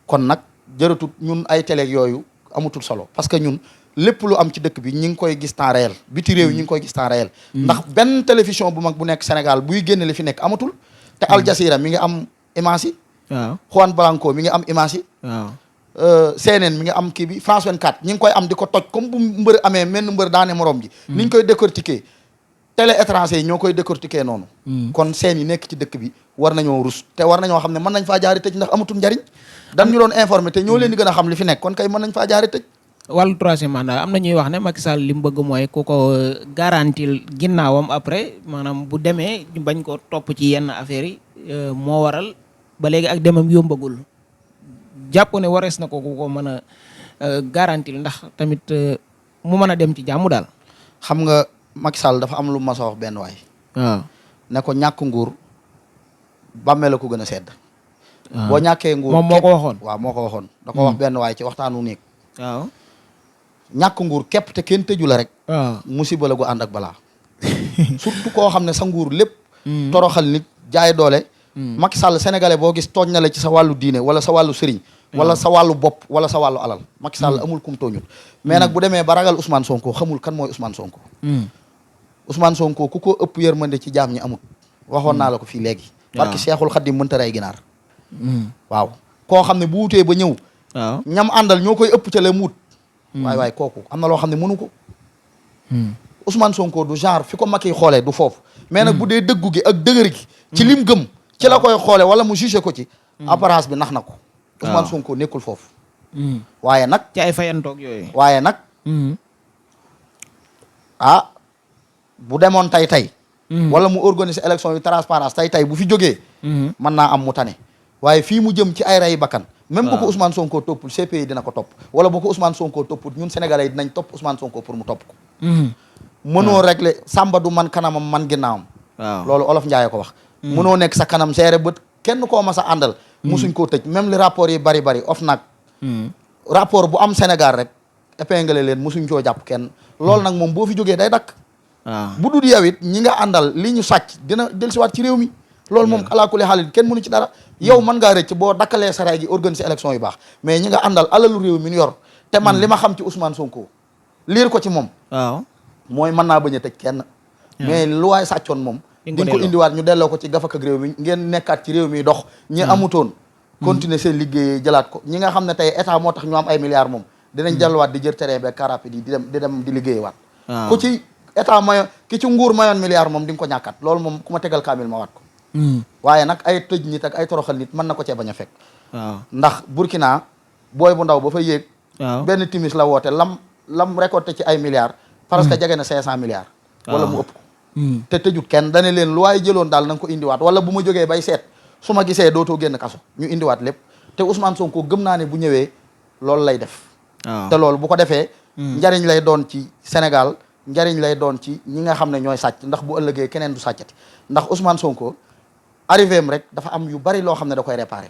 kon nag jërëtut ñun ay télé yooyu amutul solo parce que ñun lépp lu am ci dëkk bi ñi ngi koy gis temps réel biti réew ñi ngi koy gis temps réel ndax benn télévision bu mag bu nekk Sénégal buy génne li fi nekk amatul te Al Jazeera mi ngi am image yi waaw Juan Branco mi ngi am image yi waaw CNN mi ngi am kii bi France 24 ñi ngi koy am di ko toj comme bu mbër amee menn mbër daane morom ji ni ñu koy décortiquer télé étranger yi ñoo koy décortiquer noonu kon seen yi nekk ci dëkk bi war nañoo rus te war nañoo xam ne mën nañ faa jaari tëj ndax amatul njariñ dañ ñu doon informer te ñoo leen di gën a xam li fi nekk kon kay mën nañ faa jaari tëj wàllu troisième mandat am na ñuy wax ne Macky Sall li mu bëgg mooy ku ko garantil ginnaawam après maanaam bu demee ñu bañ ko topp ci yenn affaires yi moo waral ba léegi ak demam yombagul jàpp ne warees na ko ku ko mën a garantil ndax tamit mu mën a dem ci jàmm daal. xam nga Macky Sall dafa am lu ma sa wax benn waay waaw ne ko ñàkk nguur bàmmee la ko gën a sedd boo ñàkkee nguur moom moo ko waxoon waaw moo ko waxoon da ko wax benn waay ci waxtaanu néeg waaw ñàkk nguur képp te kenn tëju la rek waaw musiba la gu ànd ak balaa surtout koo xam ne sa nguur lépp toroxal nit jaay doole Macky Sall sénégalais boo gis tooñ na la ci sa wàllu diine wala sa wàllu sëriñ wala sa wàllu bopp wala sa wàllu alal Macky Sall amul kum tooñut mais nag bu demee ba ragal Ousmane Sonko xamul kan mooy Ousmane Sonko Ousmane Sonko ku ko ëpp yërmande ci jaam ñi amut waxoon naa la ko fii léegi parce que Cheikhul Khadim mënta rey ginaar waaw koo xam ne bu wutee ba ñëw waaw ñam àndal ñoo koy ëpp ca la muut waay kooku am na loo xam ne mënu ko Ousmane Sonko du genre fi ko Macky xoolee du foofu mais nag bu dee dëggu gi ak dëgër gi ci lim gëm ci la koy xoole wala mu jugé ko ci apparence bi nax na ko Ousmane Sonko nekkul foofu waaye nag ci ay fayantoog yooyu waaye nag bu demoon tey wala mu organiser élection yu transparence tey bu fi jógee mën naa am mu tane waaye fii mu jëm ci ay rey bakkan même bu ko Ousmane Sonko toppul CPI dina ko topp wala bu ko Ousmane Sonko toppul ñun sénégalais yi dinañ topp Ousmane Sonko pour mu topp ko mënoo régler sàmba du man kanamam man ginnaawam loolu olof Njaay ko wax mënoo nekk sa kanam seere bët kenn koo mas a àndal musuñ koo tëj même li rapport yi bari OFNAC rapport bu am Sénégal rek épinglé leen musuñ koo jàpp kenn loolu nag moom boo fi jógee day dakk bu dul yow it ñi nga àndal li ñu sàcc dina dellusiwaat ci réew mi loolu moom alaakuli xaalit kenn mënu ci dara yow mën ngaa rëcc boo dakkalee saray gi organiser élection yu baax mais ñi nga àndal alalu réew mi ñu yor te man li ma xam ci Ousmane Sonko liir ko ci moom waaw mooy mën naa bañ a tëj kenn mais lu waay sàccoon moom di ko indiwaat ñu delloo ko ci gafak ak réew mi ngeen nekkaat ci réew mi dox ñi amutoon continuer seen liggéey jëlaat ko ñi nga xam ne tey état moo tax ñu am ay milliards moom dinañ delluwaat di jël terrain be car rapide yi di dem di liggéey waat ku ci état mayoon ki ci nguur mayoon milliards moom di nga ko ñàkkat loolu moom ku ma tegal kaamil ma waat ko waaye nag ay tëj nit ak ay toroxal nit mën na ko cee bañ a fekk ndax Burkina booy bu ndaw ba fa yéeg benn timis la woote lam récolté ci ay milliards parce que jege na 500 milliards wala mu ëpp ko te tëjut kenn dane leen lu waaye jëloon daal na nga ko indiwaat wala bu ma jógee bay seet su ma gisee dootoo génn kaso ñu indiwaat lépp te Ousmane Sonko gëm naa ne bu ñëwee loolu lay def te loolu bu ko defee njariñ lay doon ci Sénégal njariñ lay doon ci ñi nga xam ne ñooy sàcc ndax bu ëllëgee keneen du sàccati ndax Ousmane Sonko arrivé am rek dafa am yu bari loo xam ne da koy réparé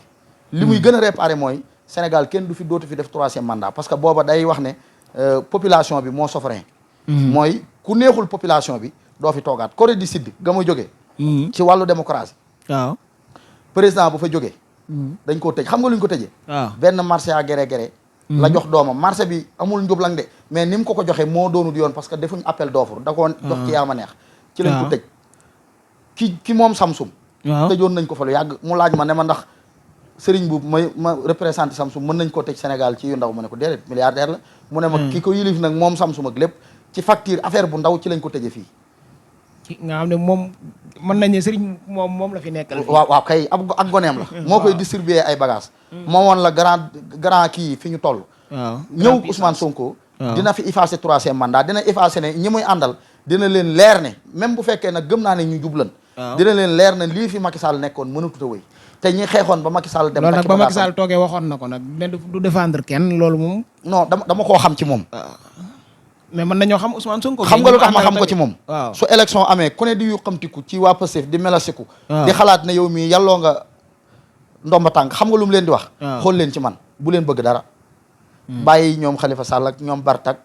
li muy gën a réparé mooy Sénégal kenn du fi dootu fi def troisième mandat parce que booba day wax ne population bi moo souverain mooy ku neexul population bi doo fi toogaat Corée du Sud ga ma jógee ci wàllu démocratie waaw président bu fa jógee dañ koo tëj xam nga lu ñu ko tëjee benn marché à gré la jox doomam marché bi amul njublang de mais ni mu ko joxe moo doonul yoon parce que defuñ appel d'offre da koo jox ci yaama neex ci lañ ko tëj ki moom Samsung tëjoon nañ ko fa lu yàgg mu laaj ma ne ma ndax sëriñ bu ma représenté Samsung mën nañ koo tëj Sénégal ci yu ndaw ma ne ko déedéet milliardaire la mu ne ma ki ko yilif nag moom Samsung ak lépp ci facture affaire bu ndaw ci lañ ko tëje fii nga xam ne moom mën nañ ne sëriñ moom la fi nekkal waaw kay ak goneem la moo koy distribuer ay bagages moo woon la grand kii fi ñu toll ñëw Ousmane Sonko dina fi effacer troisième mandat dina effacer ne ñi muy àndal dina leen leer ne même bu fekkee nag gëm naa ne ñu jublan dina leen leer ne lii fi Macky Sall nekkoon mënatut a wëy te ñi xeexoon ba Macky Sall dem loolu nag ba Macky Sall toogee waxoon na ko nag ne du défendre kenn loolu moom non dama koo xam ci moom mais mën nañoo xam Ousmane Sonko xam nga lu tax ma xam ko ci moom waaw su élection amee ku ne di yu xamtiku ci waa Pastef di melasiku di xalaat ne yow mii yàlloo nga ndomba tànk xam nga lu mu leen di wax. waaw xool leen ci man bu leen bëgg dara. bàyyi ñoom Khalifa Sall ak ñoom Bartak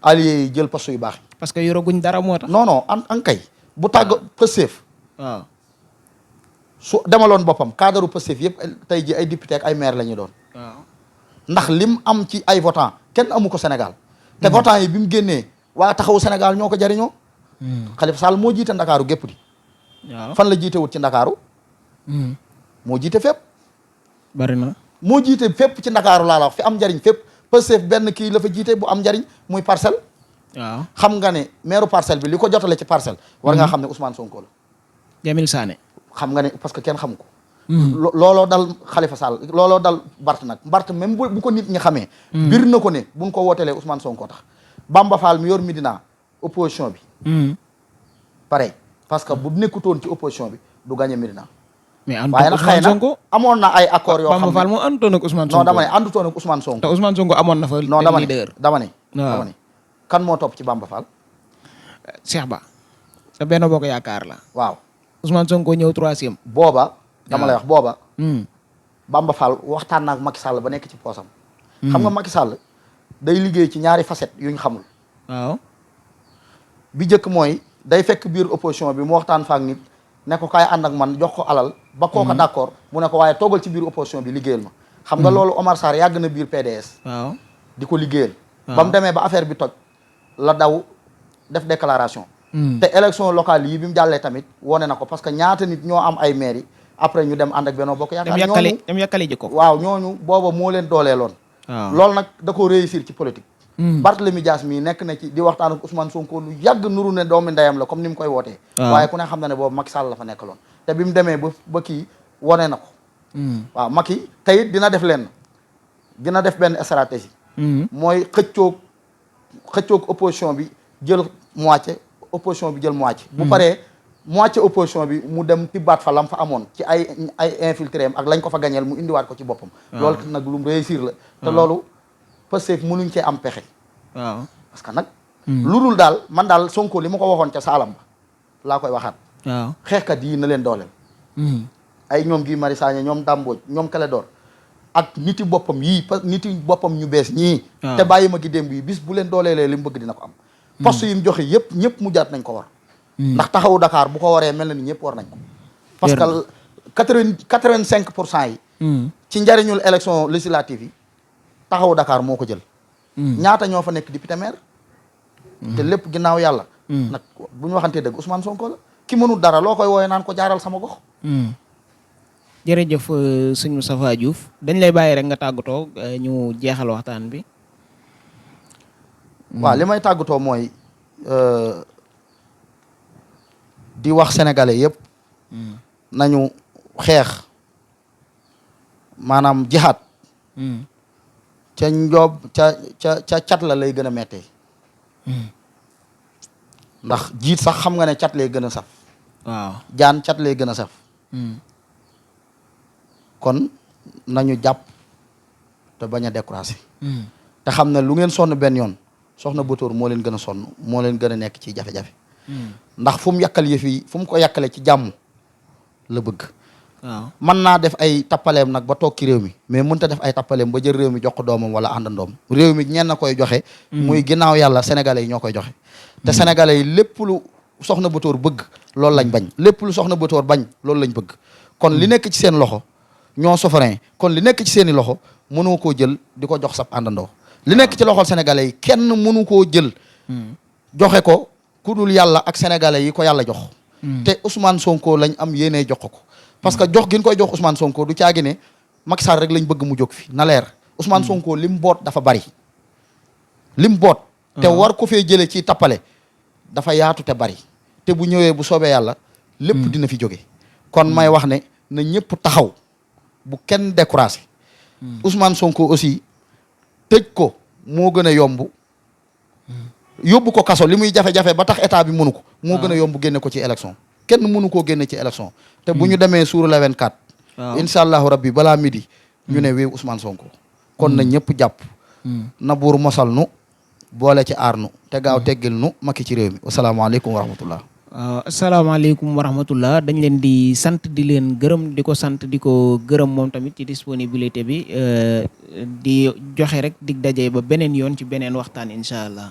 alliés yi jël poste yu baax yi. parce que yoraguñ dara moo tax. non non an kay bu tàgg Pastef waaw su demaloon boppam cadre Pastef yëpp tey ji ay député ak ay maire la ñu doon. waaw ndax lim am ci ay votants kenn amu ko Sénégal. te votants yi bi mu génnee waa taxawu Sénégal ñoo ko jariñoo. Khalifa Sall moo jiite Ndakaaru gépp di. waaw fan la jiite wut ci Ndakaaru. moo jiite fépp. bari na. moo jiite fépp ci Ndakaaru laa la wax fi am njariñ fépp Pastef benn kii la fa jiite bu am njariñ muy parcelle. waaw xam nga ne maire parcelle bi li ko jotale ci parcelle. war ngaa xam ne Ousmane Sonko la. Jamil Sané. xam nga ne parce que kenn xamu ko. looloo dal Khalifa Sall looloo dal Bart nag Bart même bu ko nit ñi xamee. bir na ko ne buñ ko wootelee Ousmane Sonko tax. Bamba Fall mi yor Medina opposition bi. pareil parce que bu nekkutoon ci opposition bi du gagné Medina. mais ànd waaye ak nag xëy Ousmane na Sonko. amoon na ay accords yoo xam ne Bamba Fall moo àndutoon ak Ousmane Sonko. non dama ne àndutoon ak Ousmane Sonko. te Ousmane Sonko amoon na fa. non dama ne leader. dama ne. waaw dama ne kan moo topp ci Bamba Fall. Cheikh Ba. te benn bokk yaakaar la. waaw Ousmane Sonko ñëw 3e. booba. dama lay wax booba. Hmm. Bamba Fall waxtaan na ak Macky Sall ba nekk ci poosam. xam nga Macky Sall day liggéey ci ñaari facette yuñ xamul. waaw. bi njëkk mooy day fekk biir opposition bi mu waxtaan fa ak nit ne ko kaay ànd ak man jox ko alal. ba kooka d'accord mu ne ko waaye toogal ci biir opposition bi liggéeyal ma. xam nga loolu Omar Sarr yàgg na biir PDS. waaw. di ko liggéeyal. waaw ba mu demee ba affaire bi toj la daw def déclaration. te élection locale yi bi mu jàllee tamit wone na ko parce que ñaata nit ñoo am ay maires yi après ñu dem ànd ak Benno Bokk Yaakaar. dem yàkkale ji ko. waaw ñooñu booba moo leen dooleeloon. waaw loolu nag da ko réussir ci politique. Barthélemy Dias mii nekk na ci di waxtaan ak Ousmane Sonko lu yàgg nuru ne doomi ndeyam la comme ni mu koy wootee. waaye ku ne xam na ne boobu Macky Sall la fa nekkaloon. te bi mu demee ba kii wone na ko. waaw Macky tey dina def lenn dina def benn stratégie. mooy xëccoog opposition bi jël moitié opposition bi jël moitié. bu paree moitié opposition bi mu dem tibbaat fa lam fa amoon ci ay infiltré am ak lañ ko fa gañeel mu indiwaat ko ci boppam. loolu nag lu mu réussir la. te loolu Pastef mënuñ cee am pexe. waaw parce que nag. lu dul daal man daal Sonko li ma ko waxoon ca Saalam ba laa koy waxaat. waaw xeexkat yi na leen dooleel. ay ñoom Guy Marius Sagna ñoom Dame Mbodj ñoom Clédor ak niti boppam yii niti boppam ñu bees ñii. te bàyyi ma gi démb yi bis bu leen dooleelee li mu bëgg dina ko am. poste yi mu joxe yëpp ñëpp mu jaat nañ ko war. ndax taxawu Dakar bu ko waree mel na ni ñëpp war nañ ko. parce que 85% yi. ci njariñul élection législative yi taxawu Dakar moo ko jël. ñaata ñoo fa nekk député maire. te lépp ginnaaw yàlla. nag bu ñu waxantee dëgg Ousmane Sonko la ki mënul dara loo koy wooyee naan ko jaaral sama gox. jërëjëf sëñ Moustapha Diouf dañ lay bàyyi rek nga tàggatoo ñu jeexal waxtaan bi. waaw li may tàggatoo mooy di wax sénégalais yëpp. nañu xeex maanaam jihaad. ca njoob ca cat la lay gën a mettee. ndax jiit sax xam nga ne cat lay gën a saf. waaw jaan cat lay gën a saf. kon nañu jàpp te bañ a découragé. te xam ne lu ngeen sonn benn yoon soxna Bator moo leen gën a sonn moo leen gën a nekk ci jafe-jafe. ndax fu mu yàkkal yëf yi fu mu ko yàkkale ci jàmm la bëgg. waaw mën naa def ay tappaleem nag ba toog ci réew mi mais mënut a def ay tappaleem ba jël réew mi jox ko doomam wala àndandoom réew mi ñenn na koy joxe. muy ginnaaw yàlla sénégalais yi ñoo koy joxe. te sénégalais yi lépp lu soxna Bator bëgg loolu lañ bañ lépp lu soxna Bator bañ loolu lañ bëgg. kon li nekk ci seen loxo ñoo souverain kon li nekk ci seen i loxo mënoo koo jël di ko jox sab àndandoo. li nekk ci loxol sénégalais yi kenn mënu koo jël. joxe ko ku dul yàlla ak sénégalais yi ko yàlla jox. te Ousmane Sonko lañ am yéenee jox ko. parce que jox gi ñu koy jox Ousmane Sonko du caagi ne Macky Sall rek lañ bëgg mu jóg fi na leer Ousmane Sonko lim boot dafa bari. lim boot. te war ko fee jëlee ci tappale dafa yaatu te bari. te bu ñëwee bu soobee yàlla. lépp dina fi jóge kon may wax ne na ñëpp taxaw bu kenn découragé. Ousmane Sonko aussi tëj ko moo gën a yomb. yóbbu ko kaso li muy jafe-jafe ba tax état bi mënu ko. moo gën a yomb génne ko ci élection. kenn mënu koo génne ci élection. te bu ñu demee suur le 24. waaw incha allahu rabbi balaa midi. ñu ne wéew Ousmane Sonko. kon na ñëpp jàpp. na buur mosal nu boole ci aar nu te gaaw teggil nu makki ci réew mi wasalaamaaleykum wa rahmatullah. waaw asalaamaaleykum wa rahmatullah dañ leen di sant di leen gërëm di ko sant di ko gërëm moom tamit ci disponibilité bi di joxe rek dig daje ba beneen yoon ci beneen waxtaan incha allah.